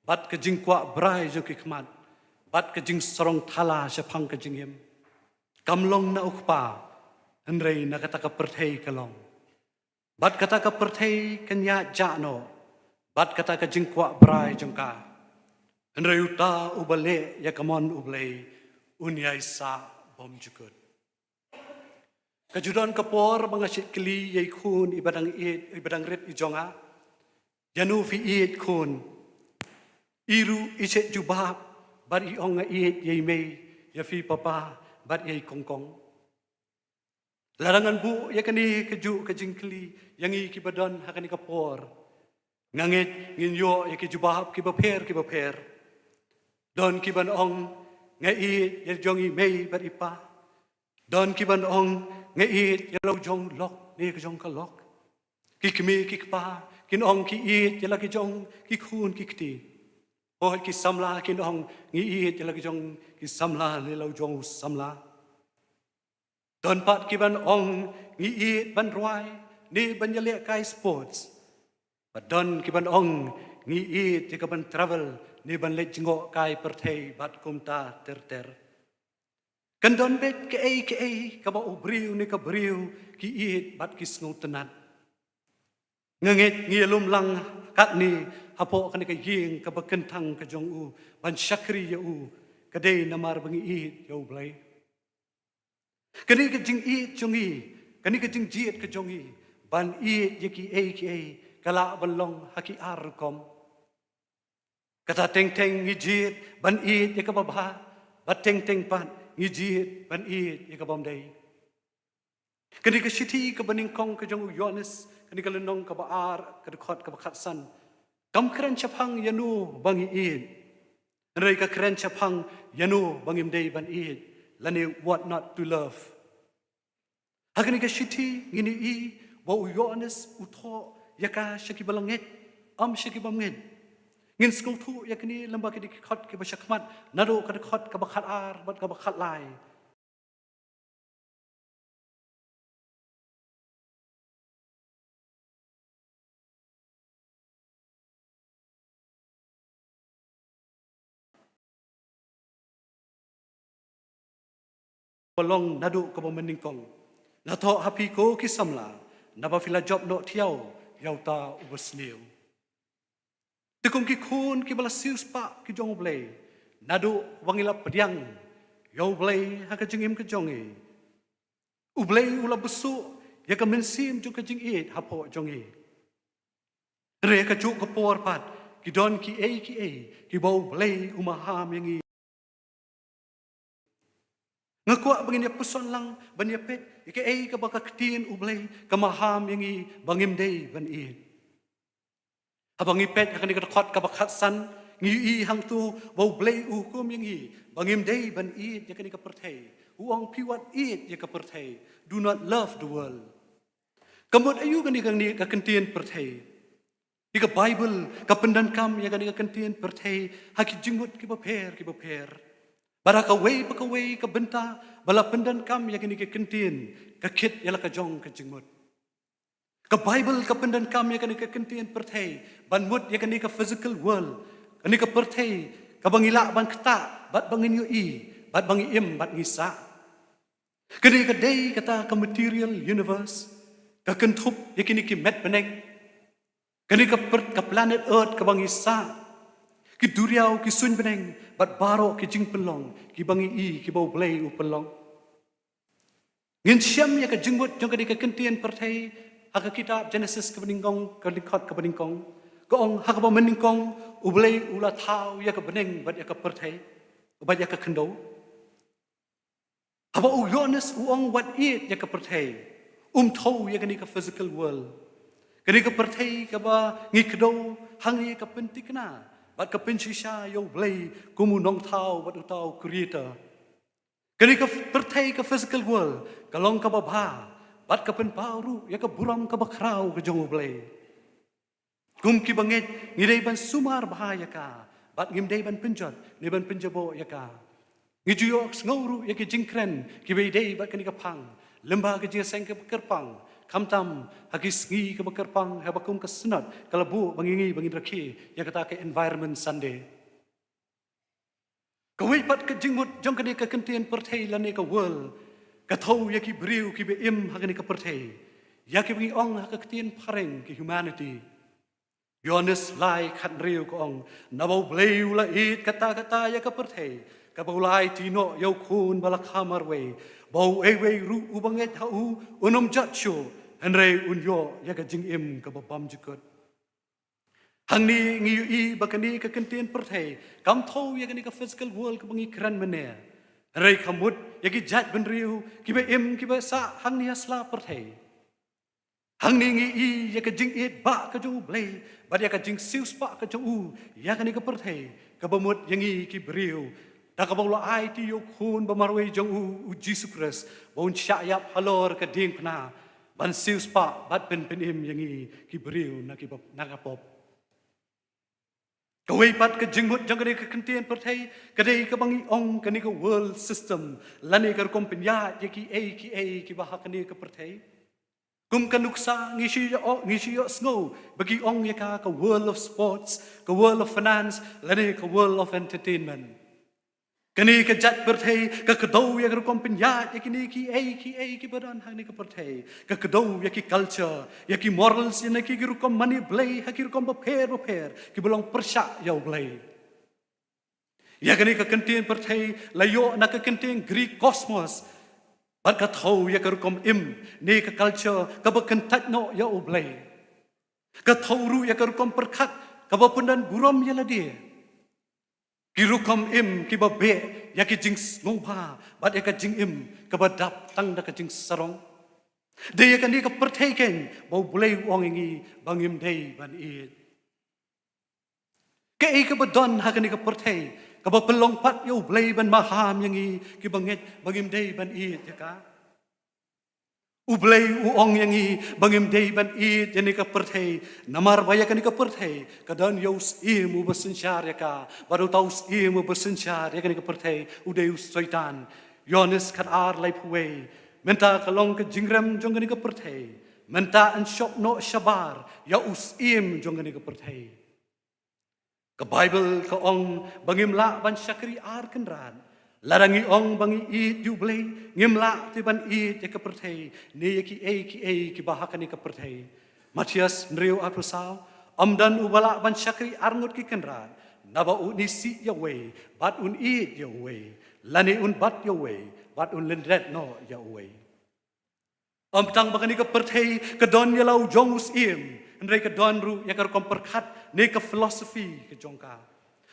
bad ka jingkwah brai jong ki khmat, bad ka jingsarong thala shaphang ka jingim, kam long na u Kpa, hynrei na kata ka pyrthei ka long. Bad kata ka pyrthei kan ïaid jah noh bad kata ka jingkwah brai jong ka. Hynrei uta uba leh ïa ka mon U Blei, un ïai sah bymjukut. Ka ju don ka por ba nga shait kylli ïa i khun iba dang ïeit, iba dang rit i jong nga: Ïano phi ïeit, khun? I ruh i shait jubab bad i ong: Nga ïeit ïa i mei, ïa phi papa, bad ïa i kongkong. Lada ngan buh ïa kane kajuh ka jingkylli ïa ngi kiba don ha kane ka por, nga ngeit ngin ïoh ïa ki jubab kiba pher kiba pher. Don kiban ong: Nga ïeit ïa la jong i mei bad i pa. Don kiban ong: Nga ïeit ïa la u jong u lok ne ka jong ka lok. Ki kmie ki kpa kin ong ki ïeit ïa la ki jong ki khun ki kti. Hooid, ki samla kin ong: Ngi ïeit ïa la ki jong ki samla ne la u jong u samla. Don pat kiban ong: Ngi ïeit ban rwai ne ban ïalehkai sports. Bad don kiban ong: Ngi ïeit ïa kaban travel ne ban leit jngoh kai pyrthei bad kumta ter ter. Kan don beit kaei kaei kaba u briew ne ka briew ki ïeit bad ki sngewtynnat. Nga ngeit ngi ïalum lang katne hapoh kane ka ïing kaba kyntang ka jong u ban shakri ïa u, ka dei namar ba ngi ïeit ïa U Blei. Kane ka jingïeit jong ngi, kane ka jingjied ka jong ngi ban ïeit ïa kiei kiei, ka lah ban long ha ki ar rukom. Kata teng teng ngi jied ban ïeit ïa kaba bha, bad teng teng pat ngi jied ban ïeit ïa ka bym dei. Kane ka shithi kaba nyngkong ka jong u Ïoannis, kane ka lynnong kaba ar, ka dkhot kaba khatsan, kam kren shaphang ïano ba ngi ïeit, hynrei ka kren shaphang ïano ba ngim dei ban ïeit, lane what not to love. Ha kane ka shithi ngin ïohi ba u Ïoannis u thoh ïa ka sha kiba la ngeit, ym sha kibym ngeit. Ngin sngewthuh ïa kane lyngba ki dkhot kiba shakhmat, naduh ka dkhot kaba khatar bad kaba khatlai. Ba long naduh kaba mynnyngkong. Nga thoh ha phi ko ki samla, naba phi la jop noh thiaw ïa uta uba sniew. Te kum ki khun kiba la siewspah ki jong U Blei, naduh ba ngi la pdiang ïa U Blei ha ka jingim ka jong ngi, U Blei u la buhsuh ïa ka mynsiem jong ka jingïeit hapoh jong ngi. Hynrei ha kajuh ka por pat, ki don kiei kiei kiba U Blei u maham ïa ngi. Nga kwah ba ngin ïa puson lang ban ïa peit ïa kaei kaba ka ktien U Blei ka maham ïa ngi ba ngim dei ban ïeit. Haba ngi peit ha kane ka dkhot kaba khatsan, ngi ïohi hangto ba U Blei u hukum ïa ngi ba ngim dei ban ïeit ïa kane ka pyrthei. U ong, phi wat ïeit ïa ka pyrthei. Do not love the world. Ka mut aïu kane, kane ka kyntien pyrthei? Ïa ka Baibl ka pyndonkam ïa kane ka kyntien pyrthei ha ki jingmut kiba pher kiba pher. Bad ha kawei pa kawei ka bynta ba la pyndonkam ïa kane ka kyntien, ka kit ïa la ka jong ka jingmut. Ka Baibl ka pyndonkam ïa kane ka kyntien pyrthei ban mut ïa kane ka physical world, kane ka pyrthei kaba ngi lah ban ktah bad ba ngin ïohi bad ba ngi im bad ngi sah. Kane ka dei kata ka material universe, ka kynthup ïa kine ki met bneng. Kane ka pyrth-, ka planet Earth kaba ngi sah, ki duriaw, ki suiñ bneng, bad baroh ki jingpynlong kiba ngi i, kiba U Blei u pynlong. Ngin shem ïa ka jingmut jong kane ka kyntien pyrthei ha ka kitab Genesis kaba nyngkong, ka dkhot kaba nyngkong. Ka ong, ha kaba mynnyngkong U Blei u la thaw ïa ka bneng bad ïa ka pyrthei bad ïa ka khyndew. Haba u Ïoannis u ong wat ïeit ïa ka pyrthei, um thew ïa kane ka physical world. Kane ka pyrthei kaba ngi kdew hangne ka pynthikna bad ka pynshisha ïa U Blei kum u nongthaw bad uta u creator. Kane ka pyrthei, ka physical world, ka long kaba bha bad ka pynpaw ruh ïa ka burom kaba khraw ka jong U Blei. Kum kiba ngeit ngi dei ban sumar bha ïa ka bad ngim dei ban pynjot ne ban pynjaboh ïa ka. Ngi ju ïohsngew ruh ïa ki jingkren kiba ïadei bad kane ka phang lyngba ka jingïaseng kaba kyrpang, khamtam ha ki sngi kaba kyrpang, haba kum ka Synod ka la buh ba ngi, ngi ba ngin rakhe ïa kata ka Environment Sunday. Kawei pat ka jingmut jong kane ka kyntien pyrthei lane ka world, ka thew ïa ki briew kiba im ha kane ka pyrthei, ïa kiba ngi ong ha ka ktien phareng ki humanity. Ïoannis lai khathynriew ka ong, naba U Blei u la ïeit katta katta ïa ka pyrthei, kaba u la aiti noh ïa u Khun ba la kha marwei, ba uwei uwei ruh uba ngeit ha u un ym jot shuh, hynrei un ïoh ïa ka jingim kaba bymjukut. Hangne ngi ïohi ba kane ka kyntien pyrthei kam thew ïa kane ka physical world kaba ngi kren mynne, hynrei ka mut ïa ki jaitbynriew kiba im, kiba sah hangne ha sla pyrthei. Hangne ngi ïohi ïa ka jingïeit bah ka jong U Blei bad ïa ka jingsiewspah ka jong u ïa kane ka pyrthei, kaba mut ïa ngi ki briew, da kaba u la aiti ïa u Khun ba marwei jong u, u Jisu Khrist, ba un shah ïap halor ka diengphna ban siewspah bad pynpynim ïa ngi ki briew na kiba, na ka pop. Kawei pat ka jingmut jong kane ka kyntien pyrthei ka dei kaba ngi ong kane ka world system, lane ka rukom pynïaid ïa kiei kiei kiba ha kane ka pyrthei. Kum ka nuksa ngi shu ïoh, ngi shu ïohsngew ba ki ong ïa ka ka world of sports, ka world of finance, lane ka world of entertainment. Kane ka jait pyrthei ka kdew ïa ka rukom pynïaid ïa kine kiei kiei kiba don hangne ka pyrthei. Ka kdew ïa ki culture, ïa ki morals, ïa kine ki rukom mane Blei ha ki rukom bapher bapher kiba long pyrshah ïa U Blei. Ïa kane ka kyntien pyrthei la ïoh na ka kyntien Greek cosmos, bad ka thew ïa ka rukom im ne ka culture kaba kyntait noh ïa U Blei. Ka thew ruh ïa ka rukom pyrkhat kaba pyndon burom ïa lade. Ki rukom im kiba beh ïa ki jingsngewbha bad ïa ka jingim kaba dap tang da ka jingsarong. Dei ïa kane ka pyrthei keiñ ba U Blei u ong ïa ngi ba ngim dei ban ïeit. Kaei kaba don ha kane ka pyrthei kaba pynlong pat ïa U Blei ban maham ïa ngi kiba ngeit ba ngim dei ban ïeit ïa ka? U Blei u ong ïa ngi ba ngim dei ban ïeit ïa kane ka pyrthei, namar ba ïa kane ka pyrthei ka don ïa u syiem uba synshar ïa ka, bad uta u syiem uba synshar ïa kane ka pyrthei u dei u Soitan. Ïoannis khatar laiphew wei. Mynta ka long ka jingrem jong kane ka pyrthei. Mynta yn shop noh shabar ïa u syiem jong kane ka pyrthei. Ka Baibl ka ong ba ngim lah ban shakri ar kynrad. Lada ngi ong ba ngi ïeit ïa U Blei, ngim lah te ban ïeit ïa ka pyrthei ne ïa kiei kiei kiba ha kane ka pyrthei. Mathaios hynriew arphew saw. Ym don uba lah ban shakri ar ngut ki kynrad, naba un isih ïa uwei bad un ïeit ïa uwei, lane un bat ïa uwei bad un lyndet noh ïa uwei. Ym tang ba kane ka pyrthei ka don ïa la u jong u syiem, hynrei ka don ruh ïa ka rukom pyrkhat ne ka philosophy ka jong ka.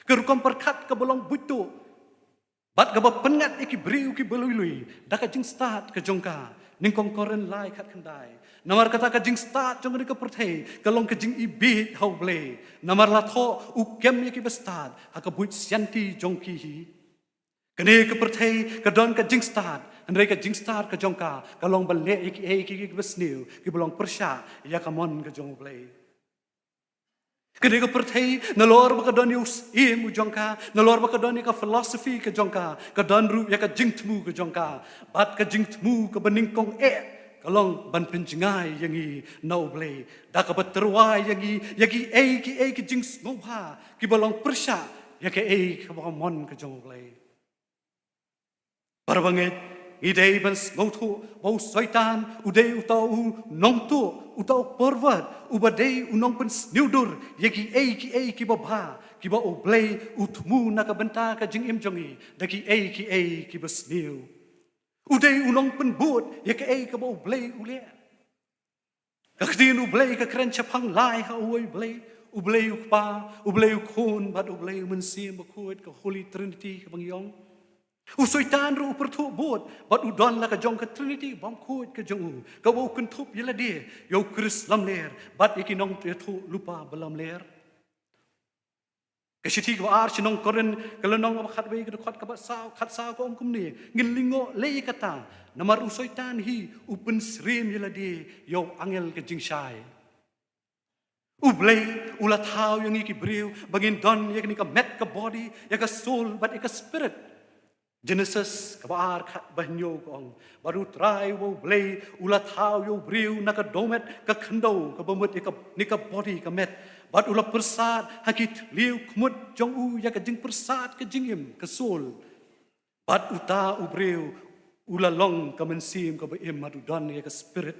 Ka rukom pyrkhat kaba long buit tuh bad kaba pynngat ïa ki briew kiba lui lui da ka jingstad ka jong ka. Nyngkong Korinth lai khatkhyndai. Namar kata ka jingstad jong kane ka pyrthei ka long ka jingibit ha U Blei. Namar la thoh u kem ïa kiba stad ha ka buit sianti jong ki hi. Kane ka pyrthei ka don ka jingstad, hynrei ka jingstad ka jong ka ka long ban leh ïa kiei kiei kiba sniew kiba long pyrshah ïa ka mon ka jong U Blei. Kane ka pyrthei nalor ba ka don ïa u syiem u jong ka, nalor ba ka don ïa ka philosophy ka jong ka, ka don ruh ïa ka jingthmu ka jong ka. Bad ka jingthmu kaba nyngkong eh ka long ban pynjngai ïa ngi na U Blei da kaba tyrwa ïa ngi ïa kiei kiei ki jingsngewbha kiba long pyrshah ïa kaei kaba ka mon ka jong U Blei. Para bangeit, ngi dei ban sngewthuh ba u Soitan u dei uta u nongtuh, uta u pervert, uba dei u nongpynsniewdur ïa kiei kiei kiba bha kiba U Blei u thmu na ka bynta ka jingim jong ngi da kiei kiei kiba sniew. U dei u nongpynbud ïa kaei kaba U Blei u leh. Ka ktien U Blei ka kren shaphang lai ha uwei U Blei, U Blei U Kpa, U Blei U Khun bad U Blei U Mynsiem Bakhuid, ka Holy Trinity kaba ngi ong. U Soitan ruh u pyrthuh bud bad u don la ka jong ka Trinity bymkhuid ka jong u, kaba u kynthup ïa lade ïa u Khrist lamler bad ïa ki nongïathuhlypa ba lamler. Ka shithi kaba ar sha nong Korinth, ka lynnong kaba khatwei, ka dkhot kaba saw, khatsaw, ka ong kumne: Ngin lyngngoh lei kata, namar u Soitan hi u pynsyriem ïa lade ïa u angel ka jingshai. U Blei u la thaw ïa ngi ki briew ba ngin don ïa kane ka met, ka body, ïa ka soul bad ïa ka spirit. Genesis kaba ar, khatba hynñiew, ka ong: Bad U Trai uba U Blei u la thaw ïa u briew na ka dohmet ka khyndew kaba mut ïa kane ka body, ka met, bad u la pyrsad ha ki thliew khmut jong u ïa ka jingpyrsad ka jingim, ka soul. Bad uta u briew u la long ka mynsiem kaba im, bad u don ïa ka spirit.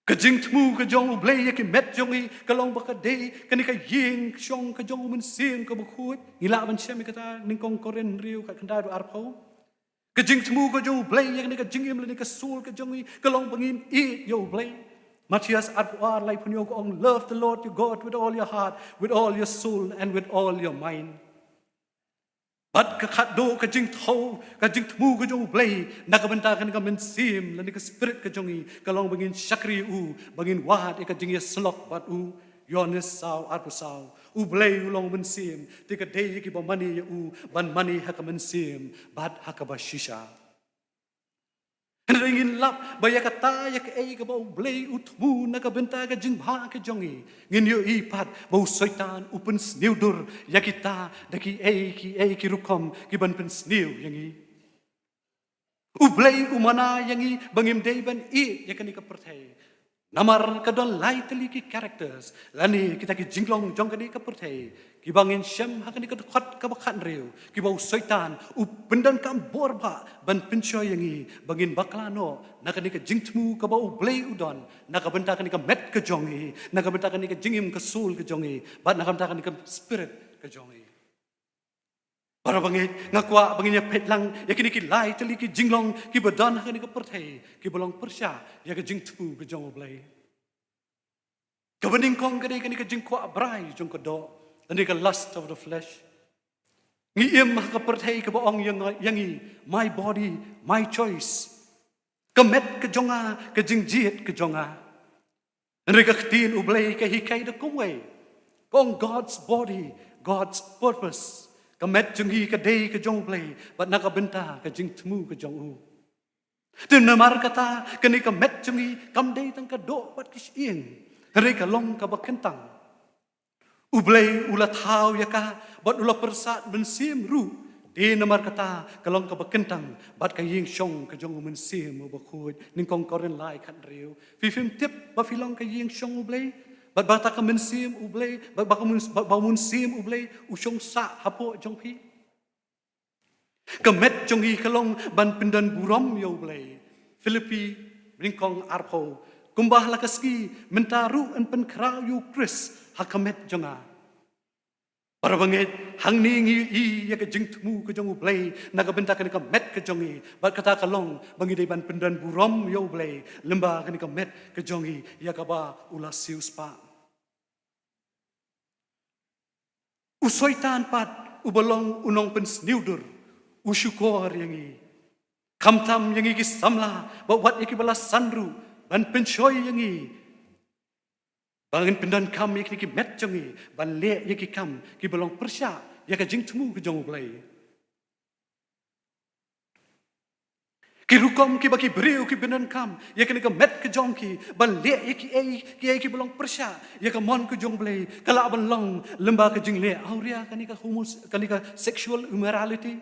Ka jingthmu ka jong U Blei ïa ki met jong ngi ka long ba ka dei kane ka ïing shong ka jong U Mynsiem kaba khuid. Ngi lah ban shem ïa kata, Nyngkong Korinth hynriew, khatkhyndai haduh arphew. Ka jingthmu ka jong U Blei ïa kane ka jingim lane ka soul ka jong ngi ka long ba ngin ïeit ïa U Blei. Mathaios arphew ar, laiphew hynñiew, ka ong: Love the Lord your God with all your heart, with all your soul, and with all your mind. Bad ka khatduh, ka jingthaw, ka jingthmu ka jong U Blei na ka bynta kane ka mynsiem lane ka spirit ka jong ngi ka long ba ngin shakri ïa u, ba ngin wad ïa ka jingïasyllok bad u. Ïoannis saw, arphew saw. U Blei u long mynsiem, te ka dei ïa kiba mane ïa u ban mane ha ka mynsiem bad ha kaba shisha. Hynrei ngin lap ba ïa kata, ïa kaei kaba U Blei u thmu na ka bynta ka jingbha ka jong ngi, ngin ïohi pat ba u Soitan u pynsniewdur ïa kita da kiei kiei ki rukom ki ban pynsniew ïa ngi. U Blei u mana ïa ngi ba ngim dei ban ïeit ïa kane ka pyrthei. Namar ka don lai tylli ki characters lane kita ki jinglong jong kane ka pyrthei kiba ngin shem ha kane ka dkhot kaba khathynriew, kiba u Soitan u pyndonkam bor bha ban pynshoi ïa ngi ba ngin bakla noh na kane ka jingthmu kaba U Blei u don na ka bynta kane ka met ka jong ngi, na ka bynta kane ka jingim, ka soul ka jong ngi, bad na ka bynta kane ka spirit ka jong ngi. Para bangeit, nga kwah ba ngin ïa peit lang ïa kine ki lai tylli ki jinglong kiba don ha kane ka pyrthei kiba long pyrshah ïa ka jingthmu ka jong U Blei. Kaba nyngkong ka dei kane ka jingkwah brai jong ka doh, kane ka lust of the flesh. Ngi im ha ka pyrthei kaba ong ïa nga, ïa ngi, "My body, my choice." Ka met ka jong nga, ka jingjied ka jong nga. Hynrei ka ktien U Blei ka hikai da kumwei. Ka ong, "God's body, God's purpose." Ka met jong ngi ka dei ka jong U Blei, bad na ka bynta ka jingthmu ka jong u. Te namar kata, kane ka met jong ngi kam dei tang ka doh bad ka shyieng, hynrei ka long kaba kyntang. U Blei u la thaw ïa ka, bad u la pyrsad mynsiem ruh. Te namar kata, ka long kaba kyntang bad ka ïing shong ka jong u Mynsiem Bakhuid. Nyngkong Korinth lai khathynriew. Phi, phim tip ba phi long ka ïing shong U Blei, bad ba kata ka Mynsiem U Blei, bad ba ka mun-, ba, ba u Mynsiem U Blei u shong sah hapoh jong phi. Ka met jong ngi ka long ban pyndon burom ïa U Blei. Philippi, nyngkong arphew. Kumba ha la ka sngi mynta ruh yn pynkhraw ïa U Khrist ha ka met jong nga. Para bangeit, hangne ngi ïohi ïa ka jingthmu ka jong U Blei na ka bynta kane ka met ka jong ngi. Bad kata ka long ba ngi dei ban pyndon burom ïa U Blei lyngba kane ka met ka jong ngi, ïa kaba u la siewspah. U Soitan pat, uba long u nongpynsniewdur, u shukor ïa ngi. Khamtam ïa ngi ki samla, bad wat ïa kiba la san ruh, ban pynshoi ïa ngi. Ba ngin pyndonkam ïa kine ki met jong ngi ban leh ïa ki kam kiba long pyrshah ïa ka jingthmu ka jong U Blei. Ki rukom kiba ki briew ki pyndonkam ïa kane ka met ka jong ki ban leh ïa kiei kiei kiba long pyrshah ïa ka mon ka jong U Blei, ka lah ban long lyngba ka jingleh awria, kane ka homos-, kane ka sexual immorality.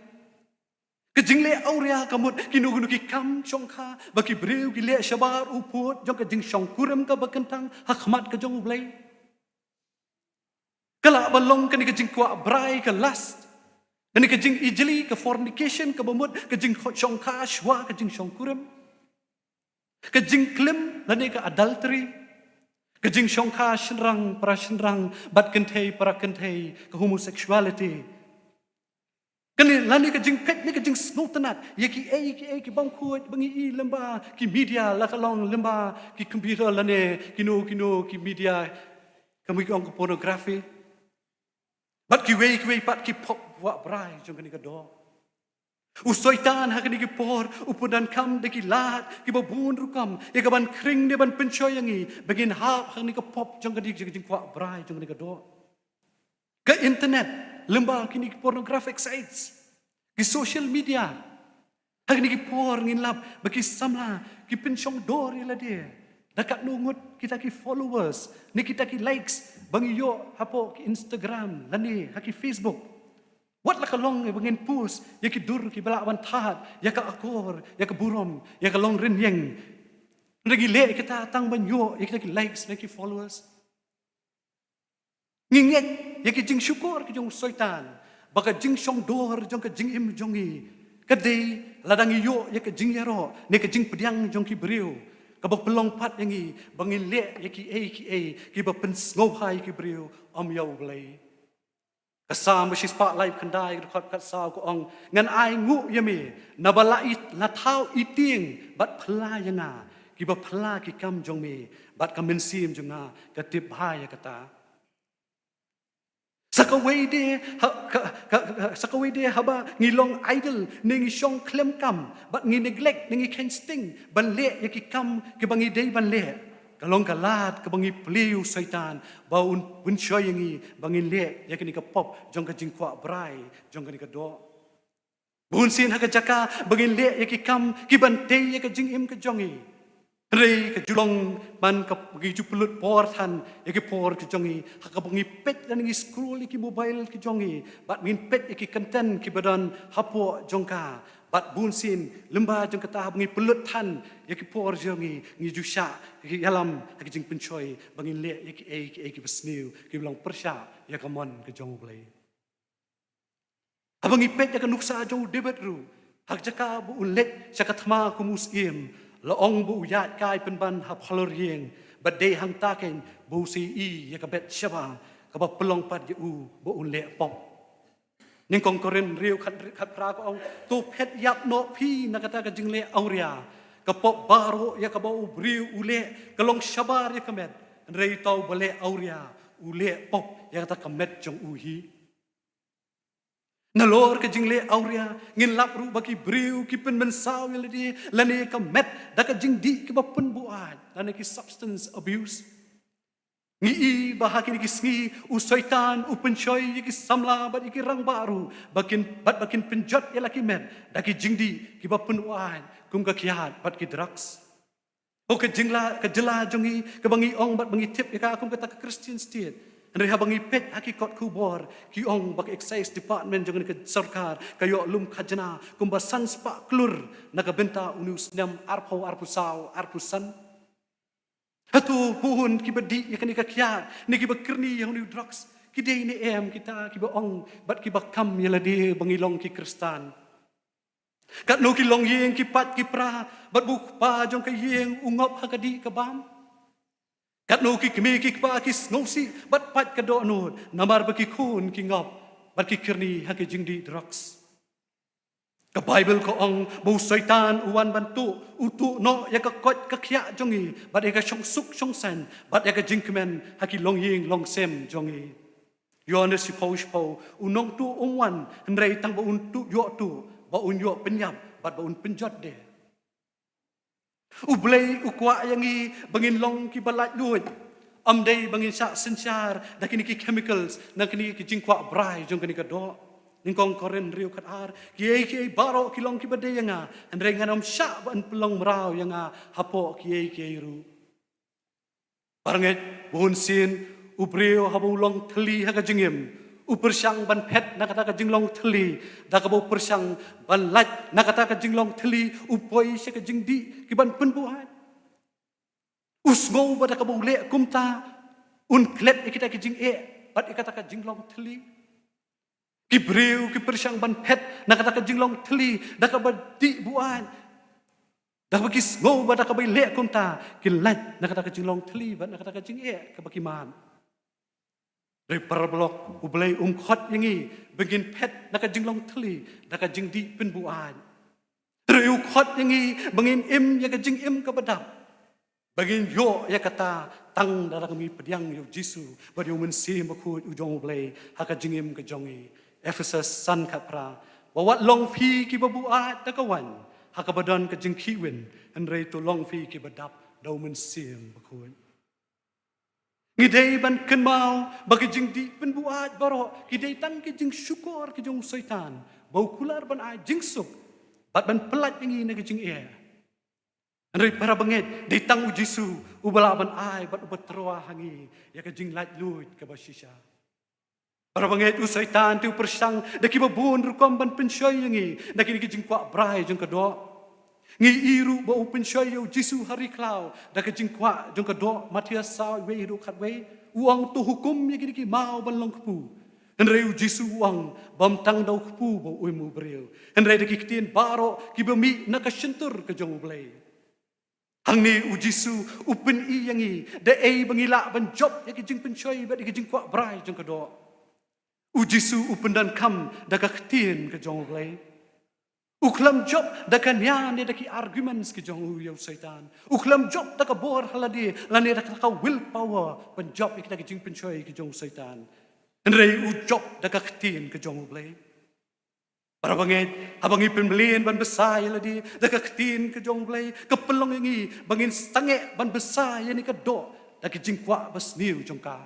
Ka jingleh awria, ka mut kino kino ki kam shongkha ba ki briew ki leh shabar u pud jong ka jingshongkurim kaba kyntang ha khmat ka jong U Blei. Ka lah ban long kane ka jingkwah brai, ka lust, kane ka jingijli, ka fornication, kaba mut ka jingshongkha shuwa ka jingshongkurim. Ka jingklim lane ka adultery, ka jingshongkha shynrang para shynrang bad kynthei para kynthei, ka homosexuality. Kane lane ka jingpeit ne ka jingsngewtynnat ïa kiei kiei kibym khuid ba ngi i lyngba ki media, la ka long lyngba ki computer lane kino kino ki media, kaba ki ong ka pornography. Bad kiwei kiwei pat ki pop kwah brai jong kane ka doh. U Soitan ha kine ki por u pyndonkam da ki lad kiba bun rukom ïa ka ban khring ne ban pynshoi ïa ngi ba ngin hap ha kane ka pop jong kane ka jingkwah brai jong kane ka doh. Ka internet, lyngba kine ki pornographic sites, ki social media. Ha kine ki por ngin lap ba ki samla ki pynshong dor ïa lade da katno ngut kita ki followers ne kita ki likes ba ngi ïoh hapoh ki Instagram lane ha ki Facebook. Wat la ka long ba ngin post ïa ki dur kiba lah ban thad ïa ka akor, ïa ka burom, ïa ka long rynïeng, ngi leh kita tang ban ïoh ïa kita ki likes ne ki followers. Ngi ngeit ïa ki jingshukor ki jong u Soitan ba ka jingshong dor jong ka jingim jong ngi ka dei lada ngi ïoh ïa ka jingïaroh ne ka jingpdiang jong ki briew kaba pynlong pat ïa ngi ba ngin leh ïa kiei kiei kiba pynsngewbha ïa ki briew, ym ïa U Blei. Ka Salm ba shispah laiphew khyndai, ka dkhot khatsaw ka ong, "Ngan ai nguh ïa me, naba la i, la thaw i tieng bad phylla ïa nga, kiba phylla ki kam jong me, bad ka mynsiem jong nga ka tip bha ïa kata." Sa kawei de, ha, ka, ka, ka, sa kawei de haba ngi long idle ne ngi shong khlem kam bad ngi neglect ne ngi kheiñ sting ban leh ïa ki kam kiba ngi dei ban leh, ka long ka lad kaba ngi plie ïa u Soitan ba un pynshoi ïa ngi ba ngin leh ïa kane ka pop jong ka jingkwah brai jong kane ka doh. Bun sien ha ka jaka ba ngin leh ïa ki kam kiban tei ïa ka jingim ka jong ngi, hynrei ka ju long ban ka, ngi ju pynlut por than ïa ki por ki jong ngi ha kaba ngi peit lane ngi scroll ïa ki mobile ki jong ngi bad ngin peit ïa ki content kiba don hapoh jong ka. Bad bun sien lyngba jong kata haba ngi pynlut than ïa ki por jong ngi, ngi ju shah ïalam ha ki jingpynshoi ba ngin leh ïa kiei kiei kiba sniew kiba long pyrshah ïa ka mon ka jong U Blei. Haba ngi peit ïa ka nuksa jong u David ruh, ha ka jaka ba un leit sha ka thma kum u syiem, la ong ba u ïaid kai pynban ha phalor ïing, ba dei hangta keiñ ba u sa ïohi ïa ka Bathsheba, kaba pynlong pat ïa u ba un leh pop. Nyngkong Korinth hynriew khat, khatphra ka ong, "To phet ïap noh phi na kata ka jingleh awria. Ka pop baroh ïa kaba u briew u leh ka long shabar ïa ka met, hynrei uta uba leh awria u leh pop ïa kata ka met jong u hi." Nalor ka jingleh awria, ngin lap ruh ba ki briew ki pynmynsaw ïa lade lane ka met da ka jingdih kiba pynbuaid lane ki substance abuse. Ngi i ba ha kine ki sngi u Soitan u pynshoi ïa ki samla bad ïa ki rangbah ruh ba kin, bad ba kin pynjot ïa la ki met da ki jingdih kiba pynbuaid kum ka kiad bad ki drugs. Ho ka jingla, ka jylla jong ngi kaba ngi ong bad ba ngi tip ïa ka kum kata ka Christian state. Hynrei haba ngi peit ha ki kot khubor ki ong ba ka excise department jong ka sorkar ka ïoh lum khajna kumba san spah klur na ka bynta une u snem arphew arphew saw arphew san. Hato bun kiba dih ïa kane ka kiad ne kiba kyrni ïa une u drugs ki dei ne em kita kiba ong bad kiba kam ïa lade ba ngi long ki Khristan? Katno ki longïing ki pait ki pra bad ba u kpa jong ka ïing u ngop ha ka dih ka bam? Katno ki kmie ki kpa ki sngewsih bad pait ka dohnud namar ba ki khun ki ngop bad ki kyrni ha ki jingdih drugs? Ka Baibl ka ong ba u Soitan u wan ban tuh, u tuh noh ïa ka koit ka khiah jong ngi bad ïa ka shongsuk shongsaiñ bad ïa ka jingkmen ha ki longïing longsem jong ngi. Ïoannis shiphew shiphew, u nongtuh um wan hynrei tang ba un tuh, ïoh tuh, ba un ïoh pynïap bad ba un pynjot de. U Blei u kwah ïa ngi ba ngin long kiba laitluid. Ym dei ba ngin shah synshar da kine ki chemicals na kine ki jingkwah brai jong kane ka doh. Nyngkong Korinth hynriew khat ar, kiei kiei baroh ki long kiba dei ïa nga, hynrei ngan ym shah ban pynlong mraw ïa nga hapoh kiei kiei ruh. Parangeit, bun sien u briew haba u long thylli ha ka jingim u pyrshang ban phet na kata ka jinglong thylli, da kaba u pyrshang ban lait na kata ka jinglong thylli u poi sha ka jingdih kiban pynbuaid. U sngew ba da kaba u leh kumta un klet ïa kita ki jingeh bad ïa kata ka jinglong thylli. Ki briew ki pyrshang ban phet na kata ka jinglong thylli da kaba dih buaid, da kaba ki sngew ba da kaba leh kumta ki lait na kata ka jinglong thylli bad na kata ka jingeh kaba ki mad. Hynrei paralok, u Blei um khot ïa ngi ba ngin phet na ka jinglong thylli da ka jingdih pynbuaid. Hynrei u khot ïa ngi ba ngin im ïa ka jingim kaba dap, ba ngin ïoh ïa kata tang da la ka mi pdiang ïa u Jisu bad ïa u Mynsiem Bakhuid u jong u Blei ha ka jingim ka jong ngi. Ephesus san khat phra, ba wat long phi kiba buaid da ka waiñ ha kaba don ka jingkhih win, hynrei to long phi kiba dap da u Mynsiem Bakhuid. Ngi dei ban kynmaw ba ki jingdih pynbuaid baroh ki dei tang ki jingshukor ki jong u Soitan ba u kular ban ai jingsuk bad ban pyllait ïa ngi na ki jingeh. Hynrei para bangeit, dei tang u Jisu uba lah ban ai bad uba tyrwa ha ngi ïa ka jinglaitluid kaba shisha. Para bangeit, u Soitan te u pyrshang da kiba bun rukom ban pynshoi ïa ngi da kine ki jingkwah brai jong ka doh. Ngi i ruh ba u pynshoi ïa u Jisu ha ri khlaw da ka jingkwah jong ka doh, Mathaios saw, wei haduh khatwei. U ong, to hukum ïa kine ki maw ban long kpu. Hynrei u Jisu u ong, bym tang da u kpu ba u im u briew, hynrei da ki ktien baroh kiba mih na ka shyntur ka jong u Blei. Hangne u Jisu u pyni ïa ngi da ei ba ngi lah ban jop ïa ki jingpynshoi bad ïa ki jingkwah brai jong ka doh. U Jisu u pyndonkam da ka ktien ka jong u Blei. U khlem jop da ka nia ne da ki arguments ki jong u ïa u Soitan. U khlem jop da ka bor ha lade lane da ka willpower ban jop ïa kita ki jingpynshoi ki jong u Soitan. Hynrei u jop da ka ktien ka jong u Blei. Para bangeit, haba ngi pynmlien ban bsa ïa lade da ka ktien ka jong u Blei, ka pynlong ïa ngi ba ngin sangeh ban bsa ïa kane ka doh da ki jingkwah basniew jong ka.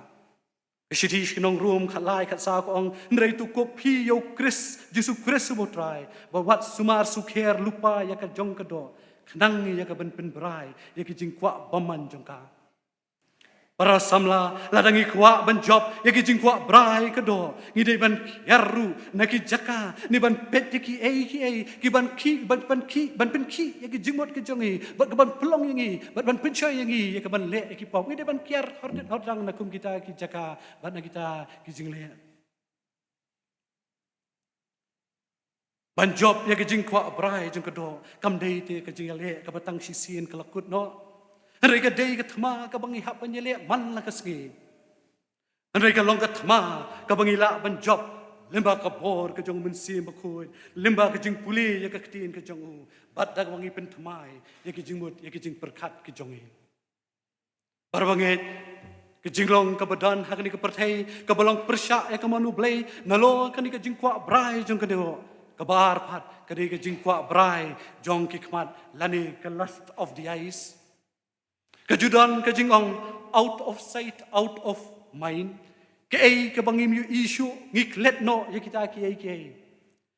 Ka shithi sha ki nong Rom khatlai khatsaw ka ong, hynrei to kup phi ïa u Khrist, Jisu Khrist uba u Trai, bad wat sumar sukher lypa ïa ka jong ka doh, khnang ïa kaban pynbrai ïa ki jingkwah bymman jong ka. Para samla, lada ngi kwah ban jop ïa ki jingkwah brai ka doh, ngi dei ban kiar ruh na ki jaka ne ban peit ïa kiei kiei kiban khih, ban, ban khih, ban pynkhih ïa ki jingmut ki jong ngi bad kaban pynlong ïa ngi bad ban pynshoi ïa ngi ïa kaban leh ïa ki pop. Ngi dei ban kiar hordit hordang na kum kita ki jaka bad na kita ki jingleh. Ban jop ïa ka jingkwah brai jong ka doh kam dei te ka jingïaleh kaba tang shisien ka la kut noh. Hynrei ka dei ka thma kaba ngi hap ban ïaleh man la ka sngi. Hynrei ka long ka thma kaba ngi lah ban jop lyngba ka bor ka jong u Mynsiem Bakhuid, lyngba ka jingpule ïa ka ktien ka jong u, bad da kaba ngi pynthymmai ïa ki jingmut, ïa ki jingpyrkhat ki jong ngi. Para bangeit, Ka jinglong kaba don ha kane ka pyrthei kaba long pyrshah ïa ka mon U Blei, nalor kane ka jingkwah brai jong ka dohnud. Kaba ar pat ka dei ka jingkwah brai jong ki khmat lane ka lust of the eyes. Ka ju don ka jingong, out of sight, out of mind. Kaei kaba ngim ïohi shuh, ngi klet noh ïa kita kiei kiei.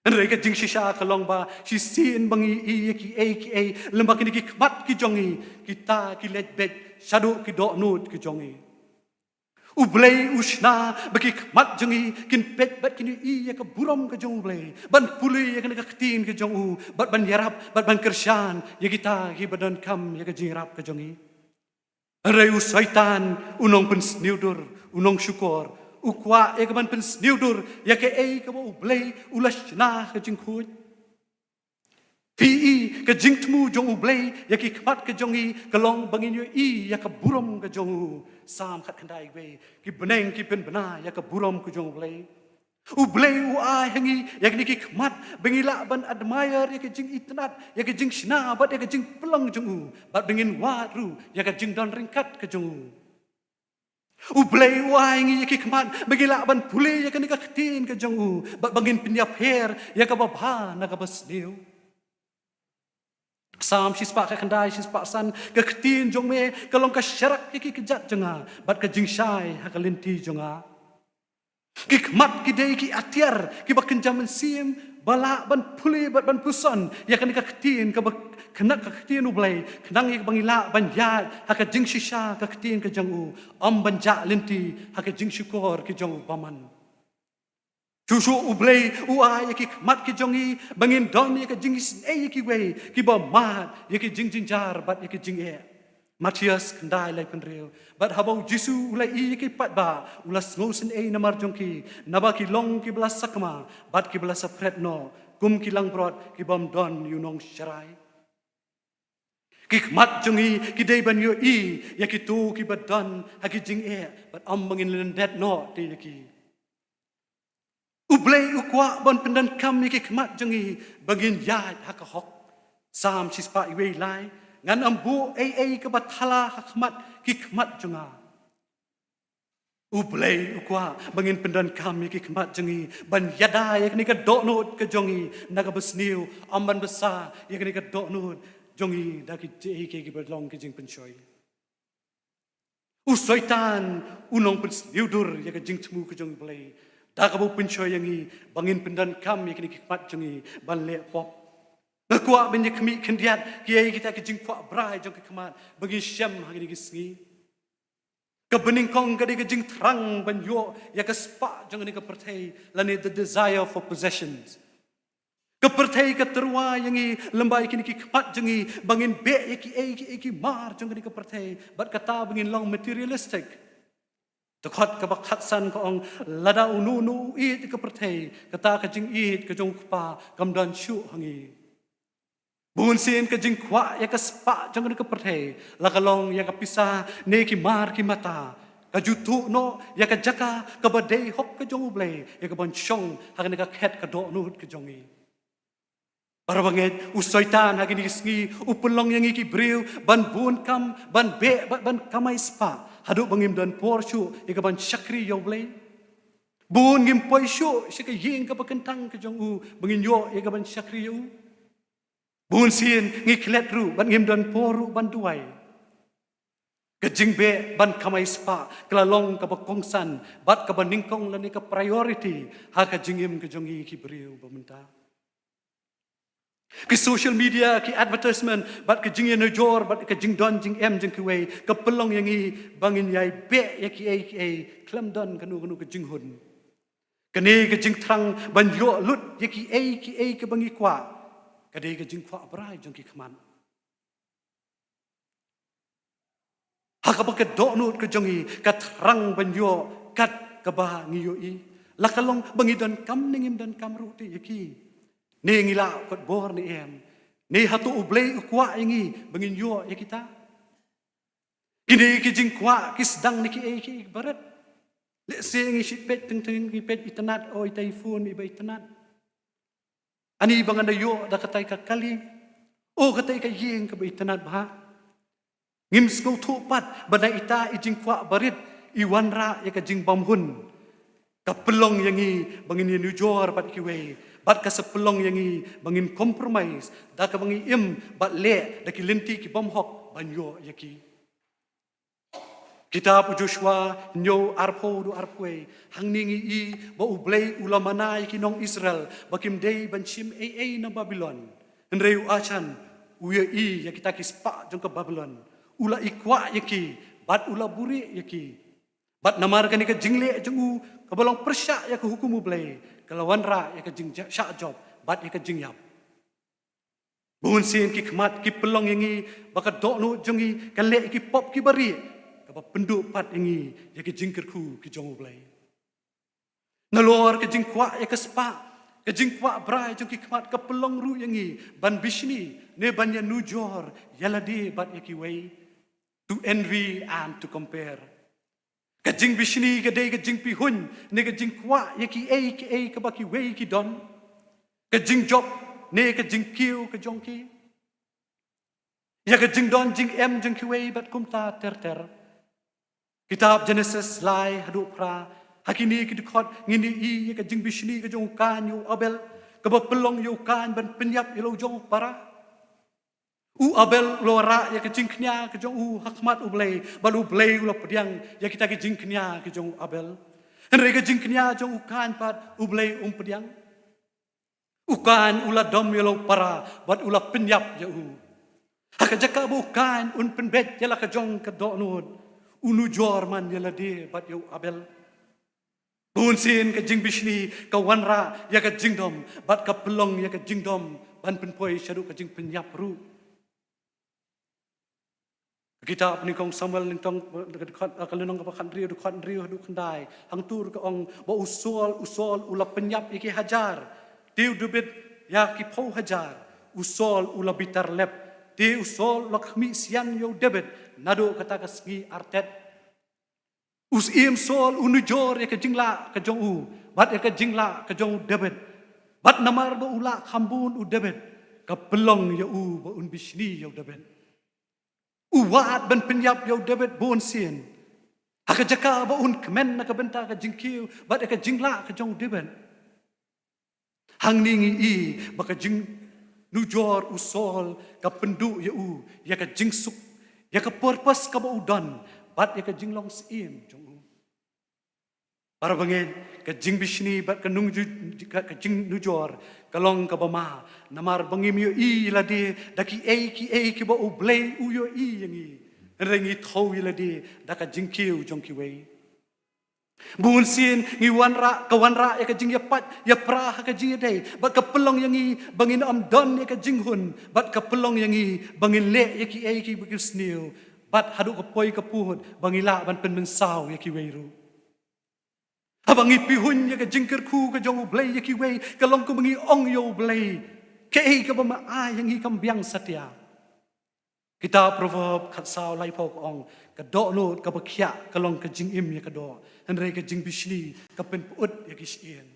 Hynrei ka jingshisha ka long ba shisien ba ngi ïohi ïa kiei kiei, lymba kine ki khmat ki jong ngi kita ki leit beit shaduh ki dohnud ki jong ngi. U Blei u shna ba ki khmat jong ngi kin peit bad kin ïohi ïa ka burom ka jong U Blei, ban pule ïa kane ka ktien ka jong u, bad ban ïarap bad ban kyrshan ïa kita kiba donkam ïa ka jingïarap ka jong ngi. Hynrei u Soitan, u nongpynsniewdur, u nongshukor, u kwah ïa ka ban pynsniewdur ïa kaei kaba U Blei u la shna ha ka jingkhuid. Phi i, ka jingthmu jong U Blei ïa ki khmat ka jong ngi ka long ba ngin ïohi ïa ka burom ka jong u. Salm khatkhyndai wei, ki bneng ki pynbna ïa ka burom ka jong U Blei. U Blei u ai ha ngi ïa kine ki khmat ba ngi lah ban admire ïa ka jingitynnad, ïa ka jingshna bad ïa ka jingpynlong jong u, bad ba ngin wad ruh ïa ka jingdon ryngkat ka jong u. U Blei u ai ngi ïa ki khmat ba ngi lah ban pule ïa kane ka ktien ka jong u, bad ba ngin pynïapher ïa kaba bha na kaba sniew. Salm shispah khatkhyndai, shispah san, ka ktien jong me ka long ka sharak ïa ki kjat jong nga, bad ka jingshai ha ka lynti jong nga. Ki khmat ki dei ki atiar kiba kynja mynsiem ba lah ban pule bad ban puson ïa kane ka ktien kaba khynnah, ka ktien U Blei, khnang ïa kaba ngi lah ban ïaid ha ka jingshisha ka ktien ka jong u, ym ban jah lynti ha ka jingshukor ka jong u bymman. Shuh shuh U Blei u ai ïa ki khmat ki jong ngi ba ngin don ïa ka jingisynei ïa kiwei kiba mad ïa ki jingjynjar bad ïa ki jingeh. Mathaios khyndai laiphew hynriew. Bad haba U Jisu u la ïohi ïa ki paidbah, u la sngewsynei namar jong ki, naba ki long kiba la sakma bad kiba la saphriang noh, kum ki langbrot ki bym don ïa u nongsharai. Ki khmat jong ngi ki dei ban ïohi ïa kito kiba don ha ki jingeh, bad ym ba ngin lyndet noh te ïa ki. U Blei u kwah ban pyndonkam ïa ki khmat jong ngi ba ngin ïaid ha ka hok. Salm shispah wei lai, ngan ym buh ei ei kaba thala ha khmat ki khmat jong nga. U Blei u kwah ba ngin pyndonkam ïa ki khmat jong ngi ban ïada ïa kane ka dohnud ka jong ngi na kaba sniew, ym ban bsa ïa kane ka dohnud jong ngi da ki jingeh kiba long ki jingpynshoi. U Soitan u nongpynsniewdur ïa ka jingthmu ka jong U Blei, da kaba u pynshoi ïa ngi ba ngin pyndonkam ïa kine ki khmat jong ngi ban leh pop. Nga kwah ban ïa khmih khyndiat kiei kita ki jingkwah brai jong ki khmat ba ngi shem ha kine ki sngi. Kaba nyngkong ka dei ka jingthrang ban ïoh ïa ka spah jong kane ka pyrthei, lane the desire for possessions. Ka pyrthei ka tyrwa ïa ngi lymba ïa kine ki khmat jong ngi ba ngin beh ïa kiei kiei ki mar jong kane ka pyrthei, bad kata ba ngin long materialistic. Dkhot kaba khatsan ka ong, lada uno uno u ïeit ïa ka pyrthei, kata ka jingïeit ka jong U Kpa kam don shuh ha ngi. Bunsien ka jingkwah ïa ka spah jong kane ka pyrthei, la ka long ïa ka pisa ne ki mar ki mata, ka ju tuh noh ïa ka jaka kaba dei hok ka jong U Blei ïa ka ban shong ha kane ka khet ka dohnud ka jong ngi. Para bangeit, u Soitan ha kine ki sngi u pynlong ïa ngi ki briew ban bun kam, ban beh, ban, ban kamai spah haduh ba ngim don por shuh ïa ka ban shakri ïa U Blei. Bun ngim poi shuh sha ka ïing kaba kyntang ka jong u ba ngin ïoh ïa ka ban shakri ïa u. Bunsien ngi klet ruh bad ngim don por ruh ban duwai. Ka jingbeh ban kamai spah ka la long kaba kongsan bad kaba nyngkong lane ka priority ha ka jingim ka jong ngi ki briew ba mynta. Ki social media, ki advertisement, bad ka jingïanujor bad ka jingdon jingem jong kiwei ka pynlong ïa ngi ba ngin ïai beh ïa kiei kiei khlem don kano kano ka jinghun. Kane ka jingthrang ban ïoh lut ïa kiei kiei kaba ngi kwah, ka dei ka jingkwah brai jong ki khmat. Ha kaba ka dohnud ka jong ngi ka thrang ban ïoh kat kaba ngi ïohi. La ka long ba ngi donkam ne ngim donkam ruh te ïa ki. Ne ngi lah kot bor ne em. Ne hato U Blei u kwah ïa ngi ba ngin ïoh ïa kita. Kine ki jingkwah ki sdang na kiei kiei barit. Lehse ngi shu peit teng teng, ngi peit itynnad, o ita i phone iba itynnad. Ani ba ngan da ïoh da katai ka kali, o katai ka ïing kaba itynnad bha. Ngim sngewthuh pat ba na ita i jingkwah barit, I wanrah ïa ka jingbymhun. Ka pynlong ïa ngi ba ngin ïanujor bad kiwei, bad ka sa pynlong ïa ngi ba ngin compromise da kaba ngi im bad leh da ki lynti ki bymhok ban ïoh ïa ki. Kitab u Joshua hynñiew arphew haduh arphew wei. Hangne ngi i ba U Blei u la mana ïa ki nong Israel ba kim dei ban shim ei ei na Babilon. Hynrei u Achan u ïohi ïa kita ki spah jong ka Babilon, u la ikwah ïa ki bad u la buhrieh ïa ki. Bad namar kane ka jingleh jong u kaba long pyrshah ïa ka hukum U Blei, ka la wanrah ïa ka jingshah jop bad ïa ka jingïap. Bunsien ki khmat ki pynlong ïa ngi ba ka dohnud jong ngi kan leh ïa ki pop kiba rieh, kaba pynduh pat ïa ngi ïa ki jingkyrkhu ki jong U Blei. Nalor ka jingkwah ïa ka spah, ka jingkwah brai jong ki khmat ka pynlong ruh ïa ngi ban bishni ne ban ïanujor ïa lade bad ïa kiwei. To envy and to compare. Ka jingbishni ka dei ka jingpihuiñ ne ka jingkwah ïa kiei kiei kaba kiwei ki don. Ka jingjop ne ka jingkiew ka jong ki. Ïa ka jingdon jingem jong kiwei bad kumta ter ter. Kitab Genesis lai haduh phra, ha kine ki dkhot ngin ïohi ïa ka jingbishni ka jong u Kain ïa u Abel, kaba pynlong ïa u Kain ban pynïap ïa la u jong u para. U Abel u la wanrah ïa ka jingkñia ka jong u ha khmat U Blei, bad U Blei u la pdiang ïa kita ki jingkñia ki jong u Abel. Hynrei ka jingkñia jong u Kain pat U Blei um pdiang. U Kain u la dom ïa la u para bad u la pynïap ïa u. Ha ka jaka ba u Kain un pynbeit ïa la ka jong ka dohnud, u nujor man ïa lade bad ïa u Abel. Bunsien ka jingbishni ka wanrah ïa ka jingdom bad ka pynlong ïa ka jingdom ban pynpoi shaduh ka jingpynïap ruh. Kitab Nyngkong Samuel, nyngkong, ka dkhot, ka lynnong kaba khathynriew, dkhot hynriew haduh khyndai. Hangtu ka ong ba u Saul, u Saul u la pynïap ïa ki hajar, te u David ïa ki phew hajar. U Saul u la bitar lep, te u Saul u la khmih sian ïa u David naduh kata ka sngi artet. U Syiem Saul u nujor ïa ka jinglah ka jong u bad ïa ka jinglah ka jong u David. Bad namar ba u lah kham bun u David, ka pynlong ïa u ba un bishni ïa u David. U wad ban pynïap ïa u David bunsien. Ha ka jaka ba un kmen na ka bynta ka jingkiew bad ïa ka jinglah ka jong u David. Hangne ngi i ba ka jingnujor u Saul ka pynduh ïa u ïa ka jingsuk, ïa ka purpose kaba u don, bad ïa ka jinglong syiem jong u. Para bangeit, ka jingbishni bad ka nungju-, ka, ka jingnujor ka long kaba ma, namar ba ngim ïohi ïa lade da kiei kiei kiba U Blei u ïohi ïa ngi. Hynrei ngi thew ïa lade da ka jingkiew jong kiwei. Bunsien ngi wanrah, ka wanrah ïa ka jingïapait ïapra ha ka jingïadei, bad ka pynlong ïa ngi ba ngin ym don ïa ka jinghun, bad ka pynlong ïa ngi ba ngin leh ïa kiei kiba ki sniew, bad haduh ka poi ka pud ba ngi lah ban pynmynsaw ïa kiwei ruh. Haba ngi pihuiñ ïa ka jingkyrkhu ka jong U Blei ïa kiwei, ka long kumba ngi ong ïa U Blei, kaei kaba me ai ïa ngi kam biang satia. Kitab Proverb khatsaw laiphew ka ong, ka dohnud kaba khiah ka long ka jingim ïa ka doh, hynrei ka jingbishni ka pynpyut ïa ki shyieng.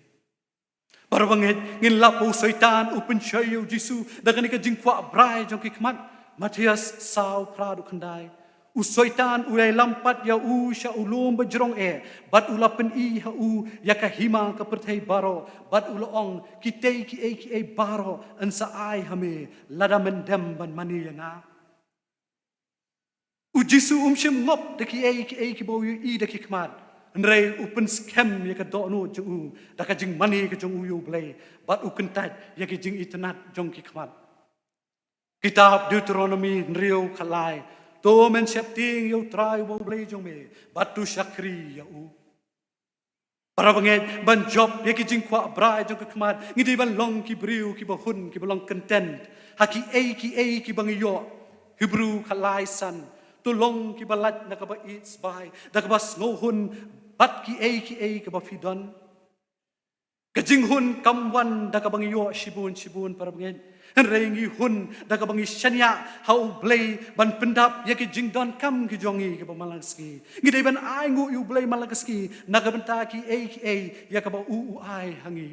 Para bangeit, ngin lap ba u Soitan u pynshoi ïa u Jisu da kane ka jingkwah brai jong ki khmat. Mathaios saw phra haduh khyndai. U Soitan u la ïalam pat ïa u sha u lum ba jrong eh, bad u la pyni ha u ïa ka hima ka pyrthei baroh, bad u la ong, kitei kiei kiei baroh yn sa ai ha me lada men dem ban mane ïa nga. U Jisu um shym ngop da kiei kiei kiba u ïohi da ki khmat, hynrei u pynskhem ïa ka dohnud jong u da ka jingmane ka jong u ïa U Blei, bad u kyntait ïa ki jingitynnad jong ki khmat. Kitab Deuteronomi hynriew khatlai. To men sheptieng ïa U Trai uba U Blei jong me, bad to shakri ïa u. Para bangeit, ban jop ïa ki jingkwah brai jong ki khmat, ngi dei ban long ki briew kiba hun, kiba long content ha kiei kiei kiba ngi ïoh. Hebru khatlai san. To long kiba lait na kaba ïeit sbai, da kaba sngewhun bad kiei kiei kiba phi don. Ka jinghun kam wan da kaba ngi ïoh shibun shibun, para bangeit. Hynrei ngi hun da kaba ngi shaniah ha U Blei ban pyndap ïa ki jingdonkam ki jong ngi kiba man la ka sngi. Ngi dei ban ainguh ïa U Blei man la ka sngi na ka bynta kiei kiei ïa kaba u u ai ha ngi.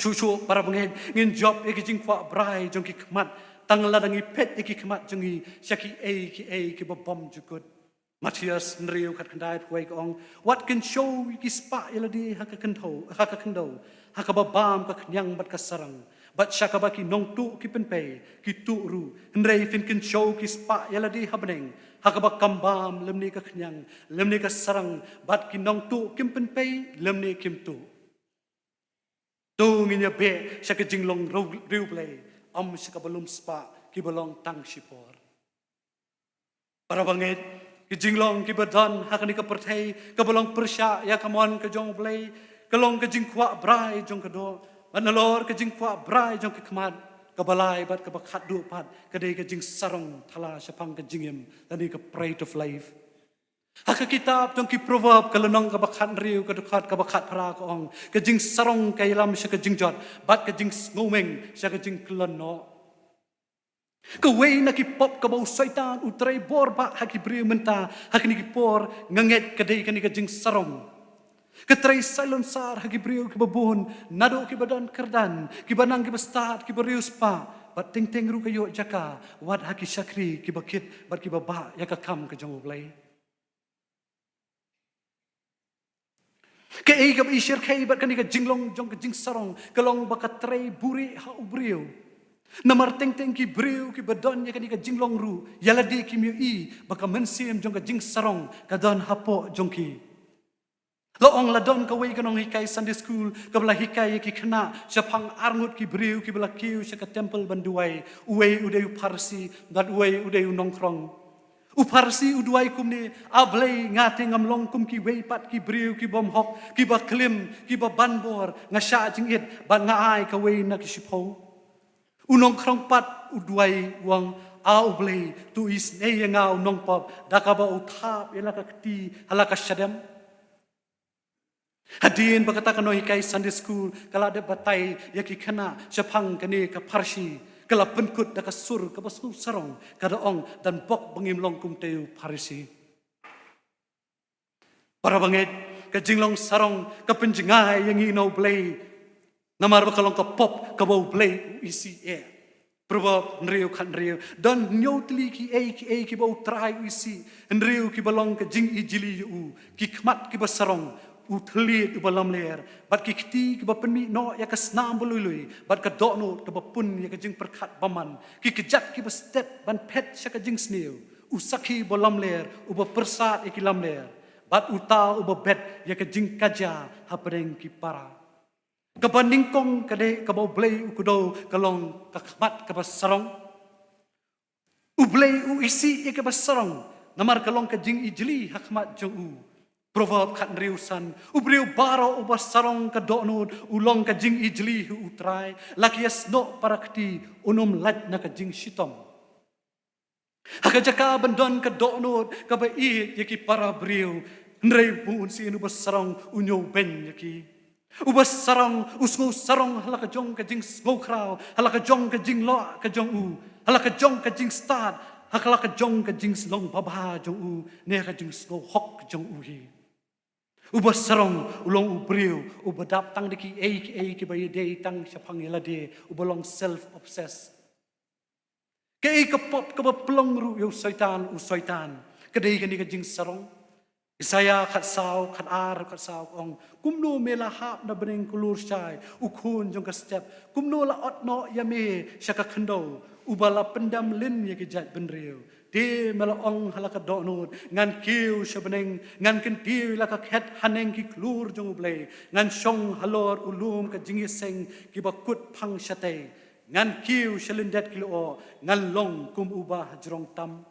Shuh shuh, para bangeit, ngin jop ïa ki jingkwah brai jong ki khmat tang lada ngi peit ïa ki khmat jong ngi sha kiei kiei kiba bymjukut. Mathaios hynriew khatkhyndai phew wei ka ong, wat kynshew ïa ki spah ïalade ha ka khyndew, ha ka khyndew, ha kaba bam ka khñiang bad ka sarong, bad sha kaba ki nongtuh ki pynpei, ki tuh ruh, hynrei phin kynshew ki spah ïalade ha bneng, ha kaba kam bam lymne ka khñiang, lymne ka sarong, bad ki nongtuh kim pynpei, lymne kim tuh. To ngin ïa beh sha ka jinglong riewblei, ym sha kaba lum spah, kiba long tang shipor. Para bangeit, ki jinglong kiba don ha kane ka pyrthei, kaba long pyrshah ïa ka mon ka jong U Blei, ka long ka jingkwah brai jong ka doh, bad nalor ka jingkwah brai jong ka khmat, kaba lai bad kaba khatduh pat, ka dei ka jingsarong thala shaphang ka jingim, lane ka pride of life. Ha ka kitab jong ki Proverb ka lynnong kaba khathynriew ka dkhot kaba khatphra ka ong, ka jingsarong ka ïalam sha ka jingjot, bad ka jingsngewmeng sha ka jingkyllon noh. Kawei na ki pop kaba u Soitan u trei bor bha ha ki briew mynta, ha kine ki por, nga ngeit ka dei kane ka jingsarong. Ka trei silencer ha ki briew kiba bun, naduh kiba don kyrdan, kiba nang kiba stad, kiba riewspah, bad teng teng ruh ka ïoh jaka, wat ha ki shakri kiba kit, bad kiba bah ïa ka kam ka jong U Blei. Kaei kaba i shyrkhei bad kane ka jinglong jong ka jingsarong, ka long ba ka trei buhrieh ha u briew. Namar teng teng ki briew kiba don ïa kane ka jinglong ruh, ïalade kim ïohi ba ka mynsiem jong ka jingsarong ka don hapoh jong ki. La ong la don kawei ka nonghikai Sunday school kaba la hikai ïa ki khynnah shaphang arngut ki briew kiba la kiew sha ka temple ban duwai, uwei u dei u Pharisi, bad uwei u dei u nongkhrong. U Pharisi u duwai kumne, A Blei, nga te ngam long kum kiwei pat ki briew ki bym hok, kiba klim, kiba banbor, nga shah jingit, bad nga ai kawei na ki shiphew. U nongkhrong pat u duwai u ong, A U Blei, to isynei ïa nga u nongpop, da kaba u thap ïa la ka kti ha la ka shadem. Hadien ba kata ka nonghikai Sunday school ka la dep batai ïa ki khynnah shaphang kane ka pharshi, ka la pynkut da ka sur kaba sngewsarong, ka da ong, dang bok ba ngim long kum te u Pharisi. Para bangeit, ka jinglong sarong ka pynjngai ïa ngi na U Blei. Namar ba ka long ka pop kaba U Blei u isih eh. Proverb hynriew khathynriew. Don hynñiew tylli kiei kiei kiba U Trai u isih, hynriew kiba long ka jingijli ïa u, ki khmat kiba sarong, u thylliej uba lamler, bad ki kti kiba pynmih noh ïa ka snam ba lui lui, bad ka dohnud kaba pun ïa ka jingpyrkhat bymman, ki kjat kiba stet ban phet sha ka jingsniew, u sakhi ba lamler, uba pyrsad ïa ki lamler, bad uta uba bet ïa ka jingkajia hapdeng ki para. Kaba nyngkong ka dei kaba U Blei u kdew ka long ka khmat kaba sarong. U Blei u isih ïa kaba sarong, namar ka long ka jingijli ha khmat jong u. Proverb khathynriew san, u briew baroh uba sarong ka dohnud u long ka jingijli ha U Trai, la ki ïasnoh para kti un ym lait na ka jingshitom. Ha ka jaka ban don ka dohnud kaba ïeit ïa ki para briew, hynrei bun sien uba sarong u ñiewbeiñ ïa ki. Uba sarong u sngewsarong ha la ka jong ka jingsngewkhraw, ha la ka jong ka jingloh ka jong u, ha la ka jong ka jingstad, ha la ka jong ka jinglong babha jong u, ne ha ka jingsngewhok jong u hi. Uba sarong u long u briew uba dap tang da kiei kiei kiba ïadei tang shaphang ïalade, uba long self obsessed. Kaei ka pop kaba pynlong ruh ïa u Soitan, u Soitan, ka dei kane ka jingsarong. Isaïah khatsaw, khatar, khatsaw ka ong, kumno me la hap na bneng kulur shai, u khun jong ka step, kumno la ot noh ïa me sha ka khyndew, uba la pyndem lin ïa ki jait bynriew. Te me la ong ha la ka dohnud, ngan kiew sha bneng, ngan kyntiew ïa la ka khet haneng ki khlur jong U Blei, ngan shong halor u lum ka jingïaseng kiba kut phang shatei. Ngan kiew sha lyndet ki lyoh, ngan long kum uba hajrong tam.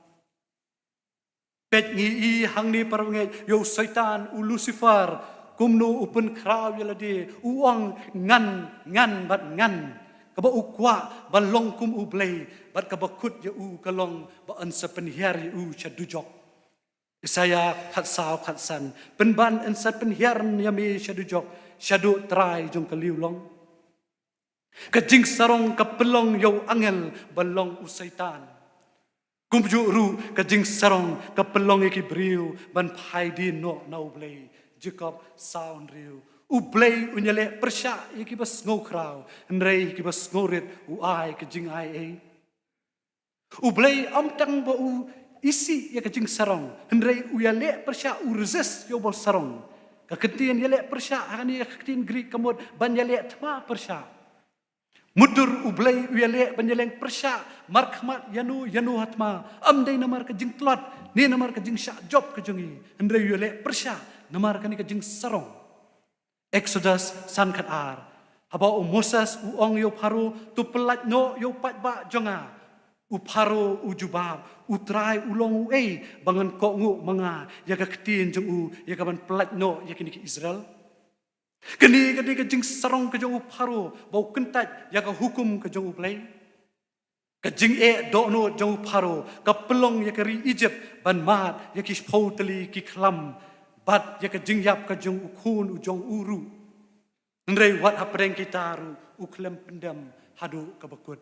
Peit ngi i hangne para bangeit ïa u Soitan u Lucifer, kumno u pynkhraw ïa lade, u ong ngan, ngan bad ngan. Kaba u kwah ban long kum U Blei, bad kaba kut ïa u ka long ba yn sa pynhiar ïa u sha dujok. Isaïah khatsaw khatsan, pynban yn sa pynhiar ïa me sha dujok, shaduh Trai jong ka liewlong. Ka jingsarong ka pynlong ïa u angel ban long u Soitan. Kumjuh ruh ka jingsarong ka pynlong ïa ki briew ban phai dien noh na U Blei. Jakob saw hynriew. U Blei un ïaleh pyrshah ïa kiba sngewkhraw, hynrei ïa kiba sngewrit u ai ka jingai ei. U Blei ym tang ba u isih ïa ka jingsarong, hynrei u ïaleh pyrshah, u resist ïa u ba sarong. Ka ktien ïaleh pyrshah hangne ïa ka ktien Greek ka mut ban ïaleh thma pyrshah. Mutdur U Blei u ïaleh ban ïaleng pyrshah markhmat ïano ïano ha thma, ym dei namar ka jingtlot ne namar ka jingshah jop ka jong ngi, hynrei u ïaleh pyrshah namar kane ka jingsarong. Exodus san khat ar. Haba u Moses u ong ïa u Pharaoh, "To pyllait noh ïa u paidbah jong nga." U Pharaoh u jubab, "U Trai u long uei ba ngan kohnguh ma nga ïa ka ktien jong u ïa ka ban pyllait noh ïa kine ki Israel?" Kane ka dei ka jingsarong ka jong u Pharaoh ba u kyntait ïa ka hukum ka jong U Blei. Ka jingeh dohnud jong u Pharaoh ka pynlong ïa ka ri Egypt ban mad ïa ki shiphew tylli ki khlam bad ïa ka jingïap ka jong u khun u jong u ruh. Hynrei wat hapdeng kita ruh u khlem pyndem haduh kaba kut.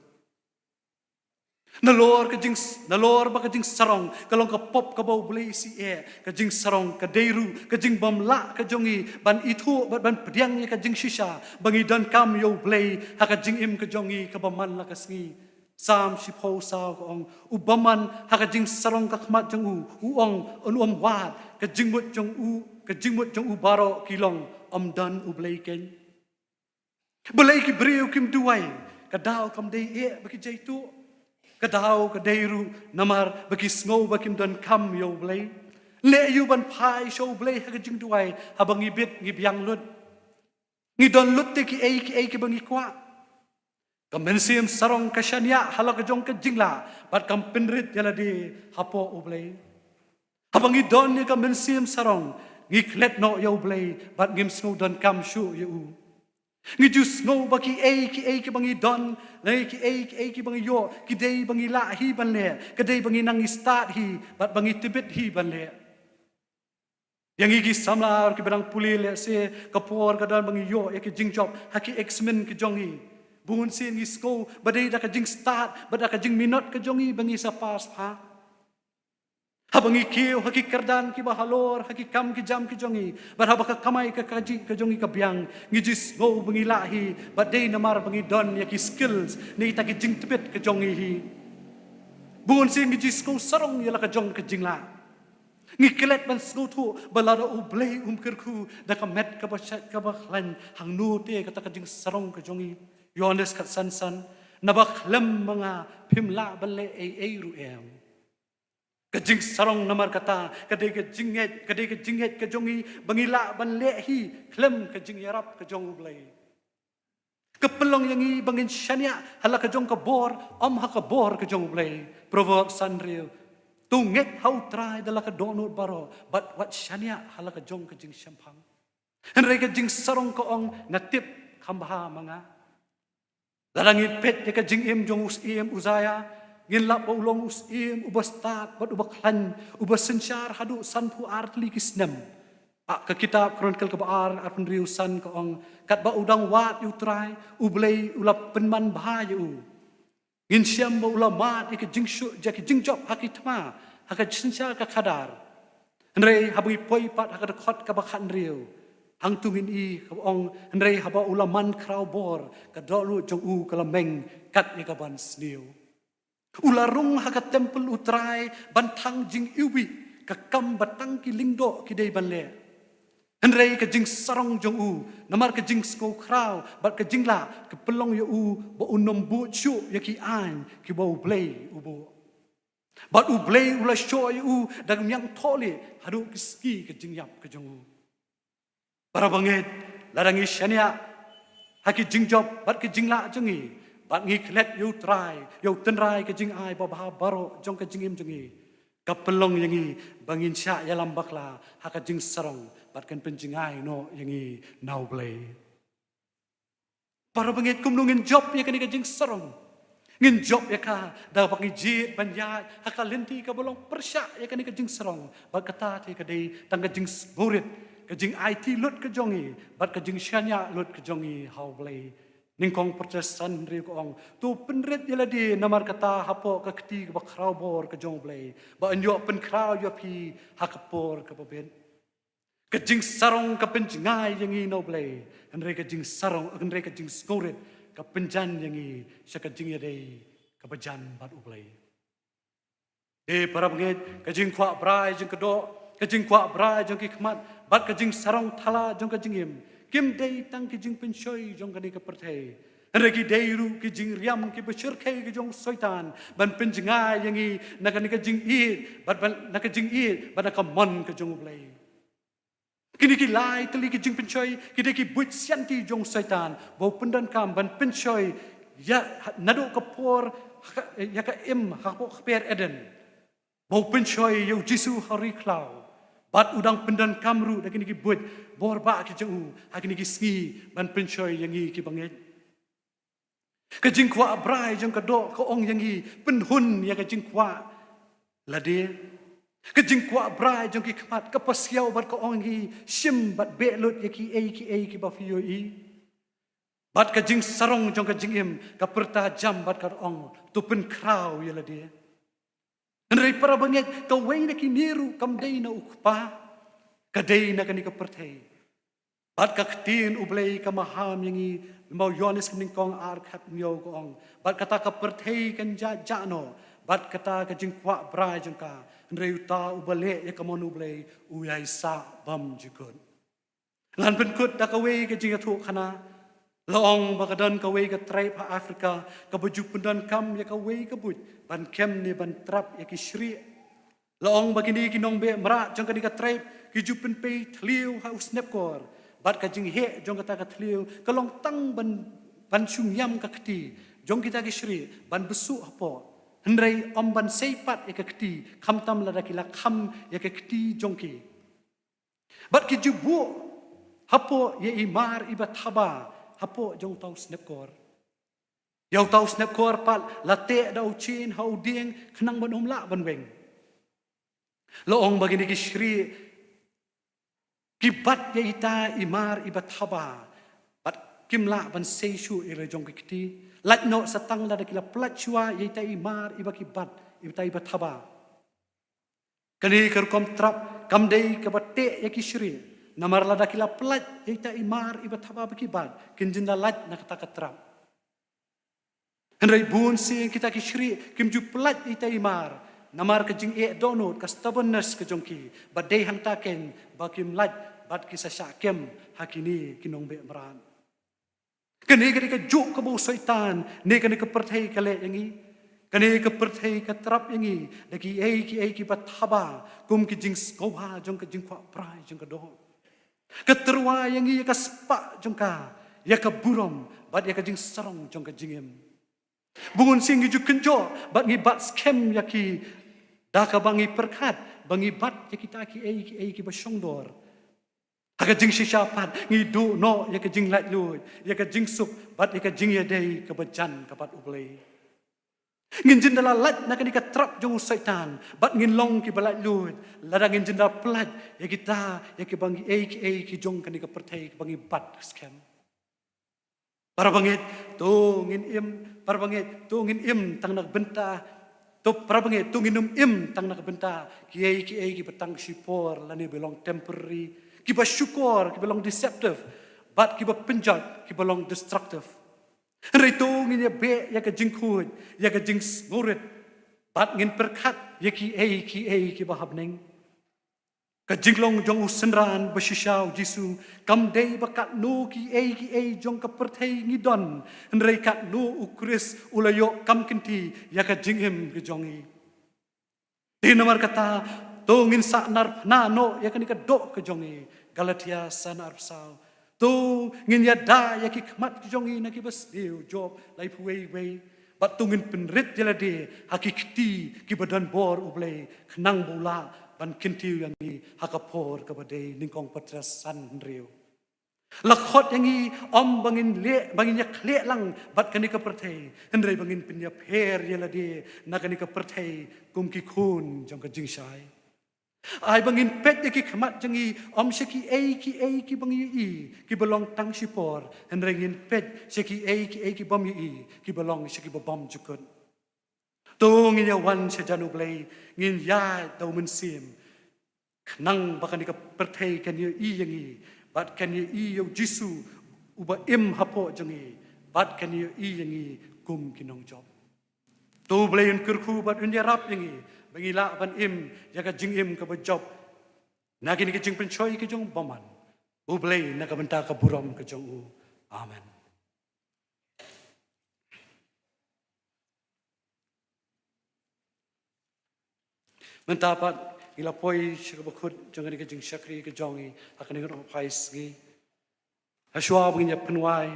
Nalor ka jing, nalor ba ka jingsarong ka long ka pop kaba U Blei u sngewsih, ka jingsarong ka dei ruh ka jingbymlah ka jong ngi ban ithuh bad ban pdiang ïa ka jingshisha ba ngi donkam ïa U Blei ha ka jingim ka jong ngi kaba man la ka sngi. Salm shiphew saw ka ong, "U bymman ha ka jingsarong ka khmat jong u, u ong, un ym wad, ka jingmut jong u, ka jingmut jong u baroh ki long, ym don U Blei keiñ." Balei ki briew kim duwai? Ka daw kam dei eh ba ki jaituh. Ka daw ka dei ruh namar ba ki sngew ba kim donkam ïa U Blei. Leh ïa u ban phai sha U Blei ha ka jingduwai haba ngi bit ngi biang lut. Ngi don lut te kiei kiei kiba ngi kwah. Ka mynsiem sarong ka shaniah ha la ka jong ka jinglah bad kam pynrit ïa lade hapoh U Blei. Haba ngi don ïa ka mynsiem sarong, ngi klet noh ïa U Blei bad ngim sngew donkam shuh ïa u. Ngi ju sngew ba kiei kiei kiba ngi don, lane kiei kiei kiba ngi ïoh, ki dei ba ngi lah hi ban leh, ka dei ba ngi nang ngi stad hi bad ba ngi tbit hi ban leh. Ïa ngi ki samla kiba dang pule lehse ka por ka don ba ngi ïoh ïa ki jingjop ha ki exam ka jong ngi. Bun sien ngi sngew ba dei da ka jingstad bad da ka jingminot ka jong ngi ba ngi sa pass bha. Haba ngi kiew ha ki kyrdan kiba halor ha ki kam ki jam ki jong ngi bad haba ka kamai ka kajih ka jong ngi ka biang, ngi ju sngew ba ngi lah hi bad dei namar ba ngi don ïa ki skills ne kita ki jingtbit ka jong ngi hi. Bun sien ngi ju sngew sarong ïa la ka jong ka jinglah. Ngi klet ban sngewthuh ba lada U Blei um kyrkhu da ka met kaba shait kaba khlaiñ, hangno te kata ka jingsarong ka jong ngi? Ïohannes khatsan san, naba khlem ma nga phim lah ban leh ei ei ruh em. Ka jingsarong namar kata ka dei ka jingngeit, ka dei ka jingngeit ka jong ngi ba ngi lah ban leh hi khlem ka jingïarap ka jong U Blei. Ka pynlong ïa ngi ba ngin shaniah ha la ka jong ka bor, ym ha ka bor ka jong U Blei. Proverb san hynriew. To ngeit ha U Trai da la ka dohnud baroh bad wat shaniah ha la ka jong ka jingshemphang. Hynrei ka jingsarong ka ong, nga tip kham bha ma nga. Lada ngin peit ïa ka jingim jong u syiem Usaïa, ngin lap ba u long u syiem uba stad bad uba khlaiñ, uba synshar haduh sanphew ar tylli ki snem. Ha ka kitab Chronicle kaba ar, arphew hynriew san ka ong, katba u dang wad ïa U Trai U Blei u la pynman bha ïa u. Ngin shem ba u la mad ïa ka jingshu, ïa ka jingjop ha ki thma, ha ka synshar ka khadar. Hynrei haba ngi poi pat ha ka dkhot kaba khathynriew, hangto ngin i kaba ong, hynrei haba u la man khraw bor, ka dohnud jong u ka la meng kat ïa ka ban sniew. U la rung ha ka templ U Trai ban thang jingiwbih, ka kam ba tang ki lyngdoh ki dei ban leh. Hynrei ka jingsarong jong u namar ka jingsngew khraw bad ka jinglah ka pynlong ïa u ba un ym buh shuh ïa ki aiñ kiba U Blei u buh. Bad U Blei u la shoh ïa u da ka miang thohlieh haduh ki sngi ka jingïap ka jong u. Para bangeit, lada ngi shaniah ha ki jingjop bad ki jinglah jong ngi, bad ngi klet ïa U Trai, ïa U Trai ka jingai babha baroh jong ka jingim jong ngi, ka pynlong ïa ngi ba ngin shah ïalam bakla ha ka jingsarong bad kan pynjngai noh ïa ngi na U Blei. Para bangeit, kumno ngin jop ïa kane ka jingsarong? Ngin jop ïa ka da ba ngi jied ban ïaid ha ka lynti kaba long pyrshah ïa kane ka jingsarong. Bad kata te ka dei tang ka jingsngewrit, ka jingaiti lut ka jong ngi bad ka jingshaniah lut ka jong ngi ha U Blei. Nyngkong Protestant hynriew ka ong, to pynrit ïa lade namar kata hapoh ka kti kaba khraw bor ka jong U Blei, ba yn ïoh pynkhraw ïa phi ha ka por kaba bit. Ka jingsarong ka pynjngai ïa ngi na U Blei, hynrei ka jingsarong, hynrei ka jingsngewrit ka pynjan ïa ngi sha ka jingïadei kaba jan bad U Blei. Te para bangeit, ka jingkwah brai jong ka doh, ka jingkwah brai jong ki khmat, bad ka jingsarong thala jong ka jingim, kim dei tang ki jingpynshoi jong kane ka pyrthei. Hynrei ki dei ruh ki jingriam kiba shyrkhei ki jong u Soitan, ban pynjngai ïa ngi na kane ka jingïeit, bad ban, na ka jingïeit, bad na ka mon ka jong U Blei. Kine ki lai tylli ki jingpynshoi, ki dei ki buit sianti jong u Soitan, ba u pyndonkam ban pynshoi, ïa, naduh ka por, ha ka, ïa ka im, hapoh ka kper Eden. Ba u pynshoi ïa u Jisu ha ri khlaw. Bad u dang pyndonkam ruh da kine ki buit bor bha ki jong u, ha kine ki sngi ban pynshoi ïa ngi ki bangeit. Ka jingkwah brai jong ka doh ka ong ïa ngi, pynhun ïa ka jingkwah lade. Ka jingkwah brai jong ki khmat ka pasiaw bad ka ong ïa ngi, shim bad beh lut ïa kiei kiei kiba phi ïohi. Bad ka jingsarong jong ka jingim ka pyrta jam bad ka ong, to pynkhraw ïa lade. Hynrei para bangeit, kawei na kine ruh kam dei na u Kpa, ka dei na kane ka pyrthei. Bad ka ktien U Blei ka maham ïa ngi, lyngba u Ïoannis ka nyngkong ar khat hynñiew ka ong, bad kata ka pyrthei kan jah jah noh, bad kata ka jingkwah brai jong ka, hynrei uta uba leh ïa ka mon U Blei u ïai sah bymjukut. Ngan pynkut da kawei ka jingïathuhkhana. La ong ba ka don kawei ka tribe ha Africa, kaba ju pyndonkam ïa kawei ka buit ban kem ne ban trap ïa ki shrieh. La ong ba kine ki nongbeh mrad jong kane ka tribe ki ju pynpei thliew ha u snepkor. Bad ka jingheh jong kata ka thliew ka long tang ban, ban shong ïam ka kti jong kita ki shrieh, ban bsuh hapoh. Hynrei ym ban sei pat ïa ka kti, khamtam lada ki la kham ïa ka kti jong ki. Bad ki ju buh hapoh ïa i mar iba thaba hapoh jong uta u snepkor. Ïa uta u snepkor pat la teh da u shin ha u dieng khnang ban ym lah ban weng. La ong ba kine ki shrieh ki bat ïa ita i mar iba thaba, bad kim lah ban sei shuh ïa la jong ki kti. Lait noh sa tang lada ki la pynlait shuwa ïa ita i mar iba ki bat, ita iba thaba. Kane ka rukom trap kam dei kaba teh ïa ki shrieh. Namar lada ki la pynlait ïa ita i mar iba thaba ba ki bat, kin jin da lait na kata ka trap. Hynrei bun sien kita ki shrieh kim ju pynlait ïa ita i mar, namar ka jingeh dohnud, ka stubbornness ka jong ki, ba dei hangta keiñ ba kim lait bad ki sa shah kem ha kine ki nongbeh mrad. Kane ka dei ka juk kaba u Soitan ne kane ka pyrthei ka leh ïa ngi. Kane ka pyrthei ka trap ïa ngi da kiei kiei kiba thaba, kum ki jingsngewbha jong ka jingkwah brai jong ka doh. Ka tyrwa ïa ngi ïa ka spah jong ka, ïa ka burom bad ïa ka jingsarong jong ka jingim. Bun sien ngi ju kynjoh bad ngi bat skhem ïa ki, da kaba ngi pyrkhat ba ngi bat ïa kita kiei kiei kiba shongdor. Ha ka jingshisha pat ngi duh noh ïa ka jinglaitluid, ïa ka jingsuk bad ïa ka jingïadei kaba jan ka bad U Blei. Ngin jin da la lait na kane ka trap jong u Soitan bad ngin long kiba laitluid lada ngin jin da pynlait ïa kita, ïa kiba ngi ei kiei ki jong kane ka pyrthei kiba ngi bat skhem. Para bangeit, to ngin im, para bangeit, to ngin im tang na ka bynta, to para bangeit, to ngin ym im tang na ka bynta kiei kiei kiba tang shipor lane ba long temporary, kiba shukor kiba long deceptive, bad kiba pynjot kiba long destructive. Hynrei to ngin ïa beh ïa ka jingkhuid, ïa ka jingsngewrit, bad ngin pyrkhat ïa kiei kiei kiba ha bneng. Ka jinglong jong u synran ba shisha u Jisu kam dei ba katno kiei kiei jong ka pyrthei ngi don, hynrei katno u Khrist u la ïoh kam kynti ïa ka jingim ka jong ngi. Te namar kata, to ngin sahnarphna noh ïa kane ka doh ka jong ngi. Galatia san arphew saw. To ngin ïada ïa ki khmat ki jong ngi na kiba sniew, Job laiphew wei wei. Bad to ngin pynrit ïa lade ha ki kti kiba don bor U Blei, khnang ba u lah ban kyntiew ïa ngi ha ka por kaba dei, nyngkong Petros san hynriew. La khot ïa ngi ym ba ngin leh, ba ngin ïakhleh lang bad kane ka pyrthei, hynrei ba ngin pynïapher ïa lade na kane ka pyrthei kum ki khun jong ka jingshai. Ai ba ngin peit ïa ki khmat jong ngi ym sha kiei kiei kiba ngi ïohi kiba long tang shipor, hynrei ngin peit sha kiei kiei kibym ïohi kiba long sha kiba bymjukut. To ngin ïa wan sha jan U Blei, ngin ïaid da u Mynsiem, khnang ba kane ka pyrthei kan ïohi ïa ngi bad kan ïohi ïa u Jisu uba im hapoh jong ngi, bad kan ïohi ïa ngi kum ki nongjop. To U Blei un kyrkhu bad un ïarap ïa ngi ba ngi lah ban im ïa ka jingim kaba jop na kine ki jingpynshoi ki jong u bymman, U Blei na ka bynta ka burom ka jong u. Amen. Mynta pat ngi la poi sha kaba kut jong kane ka jingshakri ka jong ngi ha kane ka nongpyni sngi. Hashwa ba ngin ïa pynwai,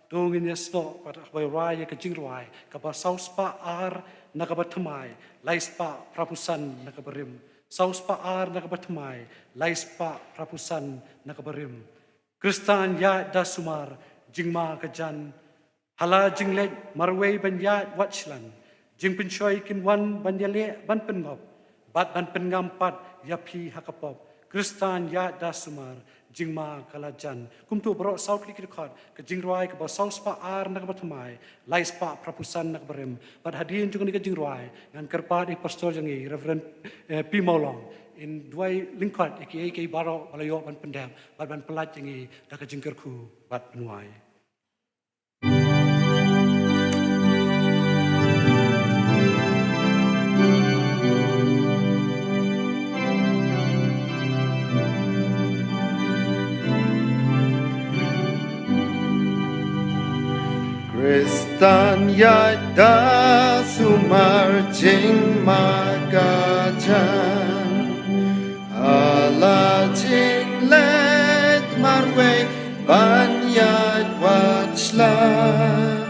to ngin ïa snoh pat ha kaba rwai ïa ka jingrwai kaba saw spah ar na kaba thymmai lai spah phra phew san na kaba rim. Saw spah ar na kaba thymmai lai spah phra phew san na kaba rim. Khristan ïaid da sumar, jingma ka jan. Ha la jingleit marwei ban ïaid wat shlan, jingpynshoi kin wan ban ïaleh ban pynngop bad ban pynngam pat ïa phi ha ka pop. Khristan ïaid da sumar, jingma ka la jan. Kumto baroh saw tylli ki dkhot, ka jingrwai kaba saw spah ar na kaba thymmai, lai spah phra phew san na kaba rim. Bad hadien jong kane ka jingrwai ngan kyrpad ïa i pastor jong ngi, Reverend, eh, P Mawlong, in duwai lyngkot ïa kiei kiei baroh ba la ïoh ban pyndep bad ban pyllait ïa ngi da ka jingkyrkhu bad pynwai. Khristan ïaid da sumar, jingma ka jan. Ha la jingleit marwei ban ïaid wat shlan,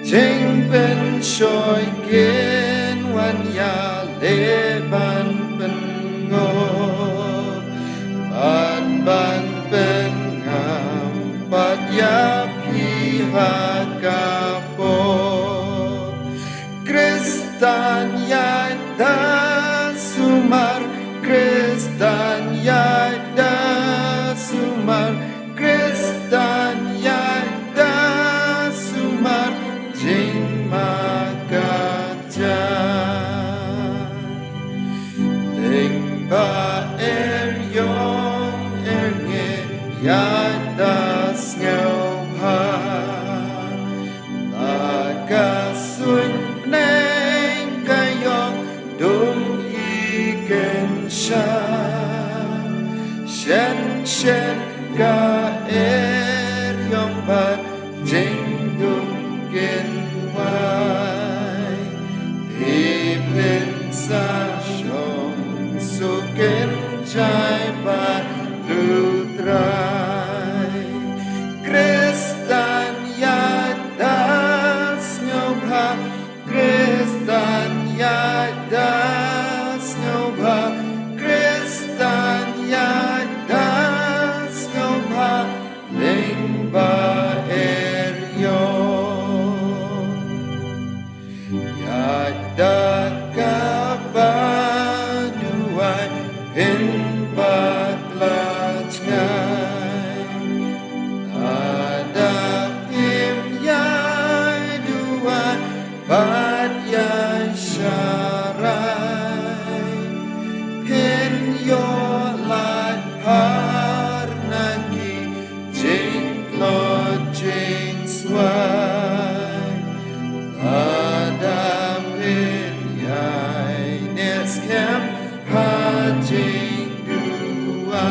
jingpynshoi kin wan ïaleh ban pynngop bad ban pynngam pat ïa phi ha ka pop. Khristan ïaid da sumar, Khristan ïaid da sumar, Khristan ïaid da sumar, jingma ka jan. Lyngba er ïong er ngeit ïaid da sngewbha. La ka suiñ bneng ka ïong dum i kynsha. Shen shen ka er ïong bad jingdum kynwai. Te phin sa shong suk kynjai bad U Trai. Khristan ïaid da sngewbha, Khristan ïaid da sngewbha, Khristan ïaid da sngewbha, lyngba er ïong. Ïaid da kaba duwai, phin bakla jngai. Lada phim ïai duwai bad ïai sharai, phin ïoh lait phar na ki jingtlot jingswai. Lada phin ïai neh skhem ha jingduwai.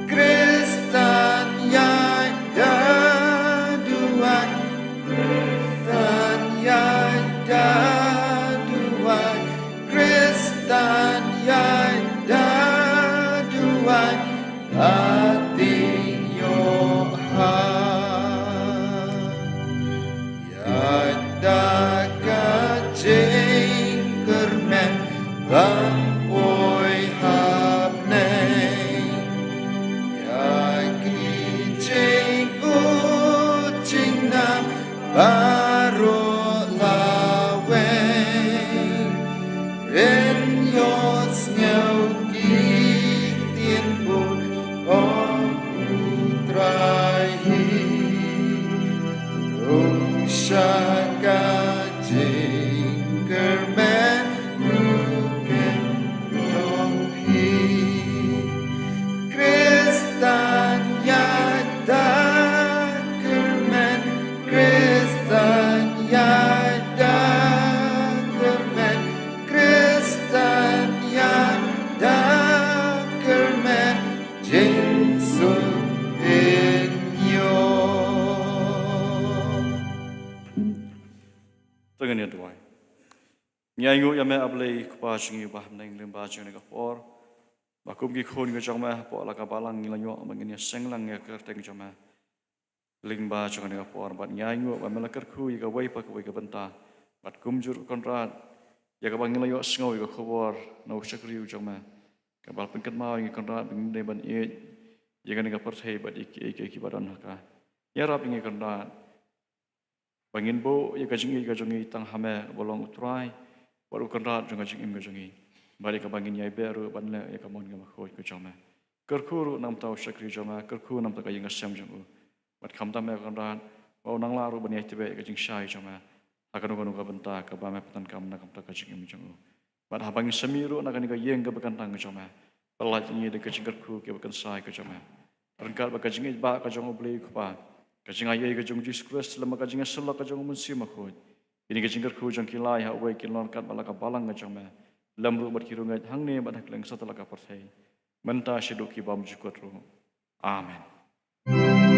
Khristan ïaid da duwai. Khristan ïaid da duwai. Khristan ïaid da duwai. Ati ïoh ha. Ïaid da ka jingkyrmen ban poi ha bneng. Ïa ki jingud jingnam baroh la weng. Phin ïohsngew ki ktien bun, ong U Trai hi. Rung sha ka jingkyrmen ruh kin jong phi. Khristan ïaid da kyrmen, Khristan ïaid da kyrmen, To ngin ïa duwai. Ngi ainguh ïa me, A Blei Kpa jong ngi ba ha bneng, lyngba jong kane ka por, ba kum ki khun ka jong me hapoh la ka balang ngi la ïoh ba ngin ïa seng lang ïa ka kyrteng jong me lyngba jong kane ka por. Bad ngi ainguh ba me la kyrkhu ïa kawei pa kawei ka bynta. Bad kumjuh ruh Kynrad, ïa kaba ngi la ïohsngew ïa ka khubor na u shakri u jong me, kaba la pynkynmaw ïa ngi Kynrad ba ngim dei ban ïeit ïa kane ka pyrthei bad ïa kiei kiei kiba don ha ka. Ïarap ïa ngi Kynrad ba ngin buh ïa ka jingïeit ka jong ngi tang ha me uba long U Trai bad U Kynrad jong ka jingim ka jong ngi. Bad ïa kaba ngin ïai beh ruh ban leh ïa ka mon kaba khuid ka jong me. Kyrkhu ruh na ka bynta u shakri jong me, kyrkhu na ka bynta ka ïing ka sem jong u. Bad khamtam me Kynrad, ba un nang lah ruh ban ïai tbeh ïa ka jingshai jong me ha kano kano ka bynta kaba me pyndonkam na ka bynta ka jingim jong u. Bad haba ngin sa mih ruh na kane ka ïing kaba kyntang ka jong me, pyllait ïa ngi da ka jingkyrkhu kaba kynsai ka jong me. Ryngkat bad ka jingïeit ba ka jong U Blei U Kpa, ka jingaiei ka jong U Jisu Khrist, lem bad ka jingïasyllok ka jong U Mynsiem Bakhuid, kine ki jingkyrkhu jong ki lai ha uwei kin long ryngkat bad la ka balang ka jong me, lem ruh bad ki riewngeit hangne bad ha kylleng satlak ka pyrthei, mynta shaduh ki bymjukut ruh. Amen.